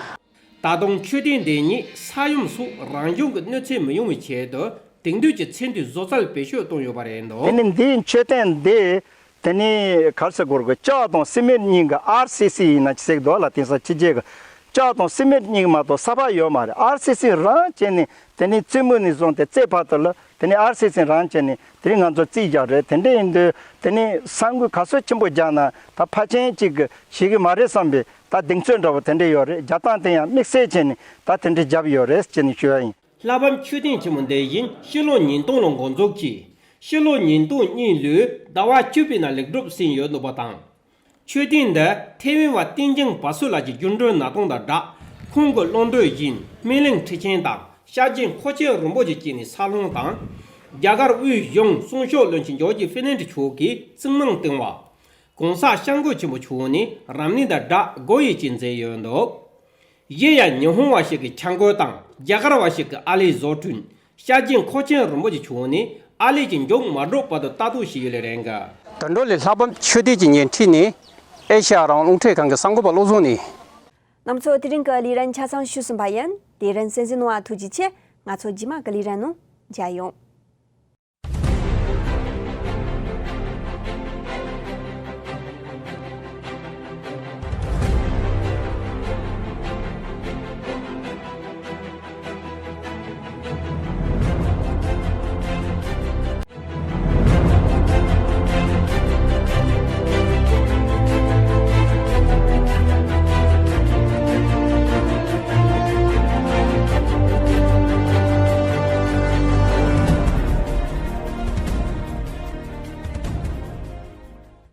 ད་དུང་མཆོད་རྟེན་འདི་ཉིད་ས་ཡོམ་སོགས་རང་བྱུང་གི་གནོད་འཚེ་མི་ཡོང་བའི་ཆེད་དུ་དེང་དུས་ཀྱི་ཚན་རིག་བཟོ་རྩལ་བེད་སྤྱོད་བཏང་ཡོད་པ་རེད་འདུག། དེ་ནི་འདིའི་མཆོད་རྟེན་འདི་དེ་ནི་ག་རེ་ཟེར་དགོས་རེད། ལྕགས་དང་སི་མེན་གཉིས་ཀྱི་ཨར་སི་སི་ཡིན་ན་ཅི་ཟེར་འདུག་ལ། དེང་སང་ཕྱི་རྒྱལ་གྱི་ལྕགས་དང་སི་མེན་གཉིས་ཀྱི་མ་གཏོགས་ས་ཕག་ཡོད་མ་རེད། ཨར་སི་སི་རང་བྱས་ནས་དེ་ནི་རྩེ་མོ་ནས་བཟུང་སྟེ་རྩེ་བར་དུ་ལ་དེ་ནི་ཨར་སི་སི་རང་བྱས་ནས་དེ་རིང་ང་ཚོ་རྩིས་རྒྱག་རེད། དེ་འདྲ་ཡིན་དུས་དེ་ནི་ས་འགུལ་ག་ཚོད་ཆེན་པོ་རྒྱག་ན་ད་ཕལ་ཆེར་ཅིག་གི་ཞིག་གི་མ་རེད་བསམ་པའི་ད་གདེང་ཚོད་འདྲ་བོ་དེ་འདྲ་ཡོད་རེད། རྒྱག་སྟངས་དེ་ཡང་དམིགས་བསལ་བྱས་ནས་ད་དེ་འདྲ་བརྒྱབ་ཡོད་རེད་ཅེས་ནས་ཞུ་ཡ་ཡིན། ལྷ་བབས་མཆོད་རྟེན་ཆེན་མོ་འདི་བཞིན་ཕྱི་ལོ་ཉིས་སྟོང་ལོར་འགོ་འཛུགས་ཀྱིས། ཕྱི་ལོ་ཉིས་སྟོང་གཉིས་ལོའི་ཟླ་བ་བཅུ་པའི་ནང་ལེགས་གྲུབ་ཟིན་ཡོད་འདུག་པ་དང་། མཆོད་རྟེན་འདི་ཐེ་ཝན་བ་ཏིན་ཅིང་བ་སུ་ལགས་ཀྱི་རྒྱུན་གྲོན་ནང་གཏོང་དང་སྦྲགས། ཁོང་གི་བློ་འདོད་བཞིན་སྨིན་གླིང་ཁྲི་ཆེན་དང་ཤར་རྒྱུད་འཁོར་ཆེན་རིན་པོ་ཆེ་བཅས་ནས་འཚར་ལོངས་དང་། རྒྱ་གར་དབུས་གཞུང་གསུང་ཕྱོགས་བློན་ཆེན་ཇོརྗ་ཕེར་ནན་ཌི་མཆོག་གིས་བཙུན་མང་བཏང་བ། གོང་ས་སྐྱབས་མགོན་ཆེན་པོ་མཆོག་ནས་རབ་གནས་དང་སྦྲགས་སྒོ་དབྱེ་བཅས་མཛད་ཡོད་འདུག། གཞན་ཡང་ཉི་ཧོང་བ་ཞིག་གི་ཆབ་མགོན་དང་རྒྱ་གར་བ་ཞིག་གི་ཨ་ལས་བཟོ་སྐྲུན། ཤར་རྒྱུད་འཁོར་ཆེན་རིན་པོ་ཆེ་མཆོག་ནས་ཨ་ལས་ཀྱི་མཇུག་མ་སྒྲུབ་བར་དུ་ལྟ་རྟོག་བྱས་ཡོད་ལེ་རེད་འགའ། དོན་གྲུབ་གླིང་ལྷ་བབས་མཆོད་རྟེན་གྱི་ཉེ་འཁྲིས་ནས་ཨེ་ཤ་ཡ་རང་དབང་རླུང་འཕྲིན་ཁང་གི་གསར་འགོད་པ་བློ་བཟང་ནས། རྣམ་ཚོ་དེ་རིང་གི་ལས་རིམ་ཆ་ཚང་ཞུས་ཟིན་པ་ཡིན། དེ་རིང་གསན་གཟིགས་གནང་བ་ཐུགས་རྗེ་ཆེ། ང་ཚོ་རྗེས་མ་གི་ལས་རིམ་ནང་མཇལ་ཡོང་།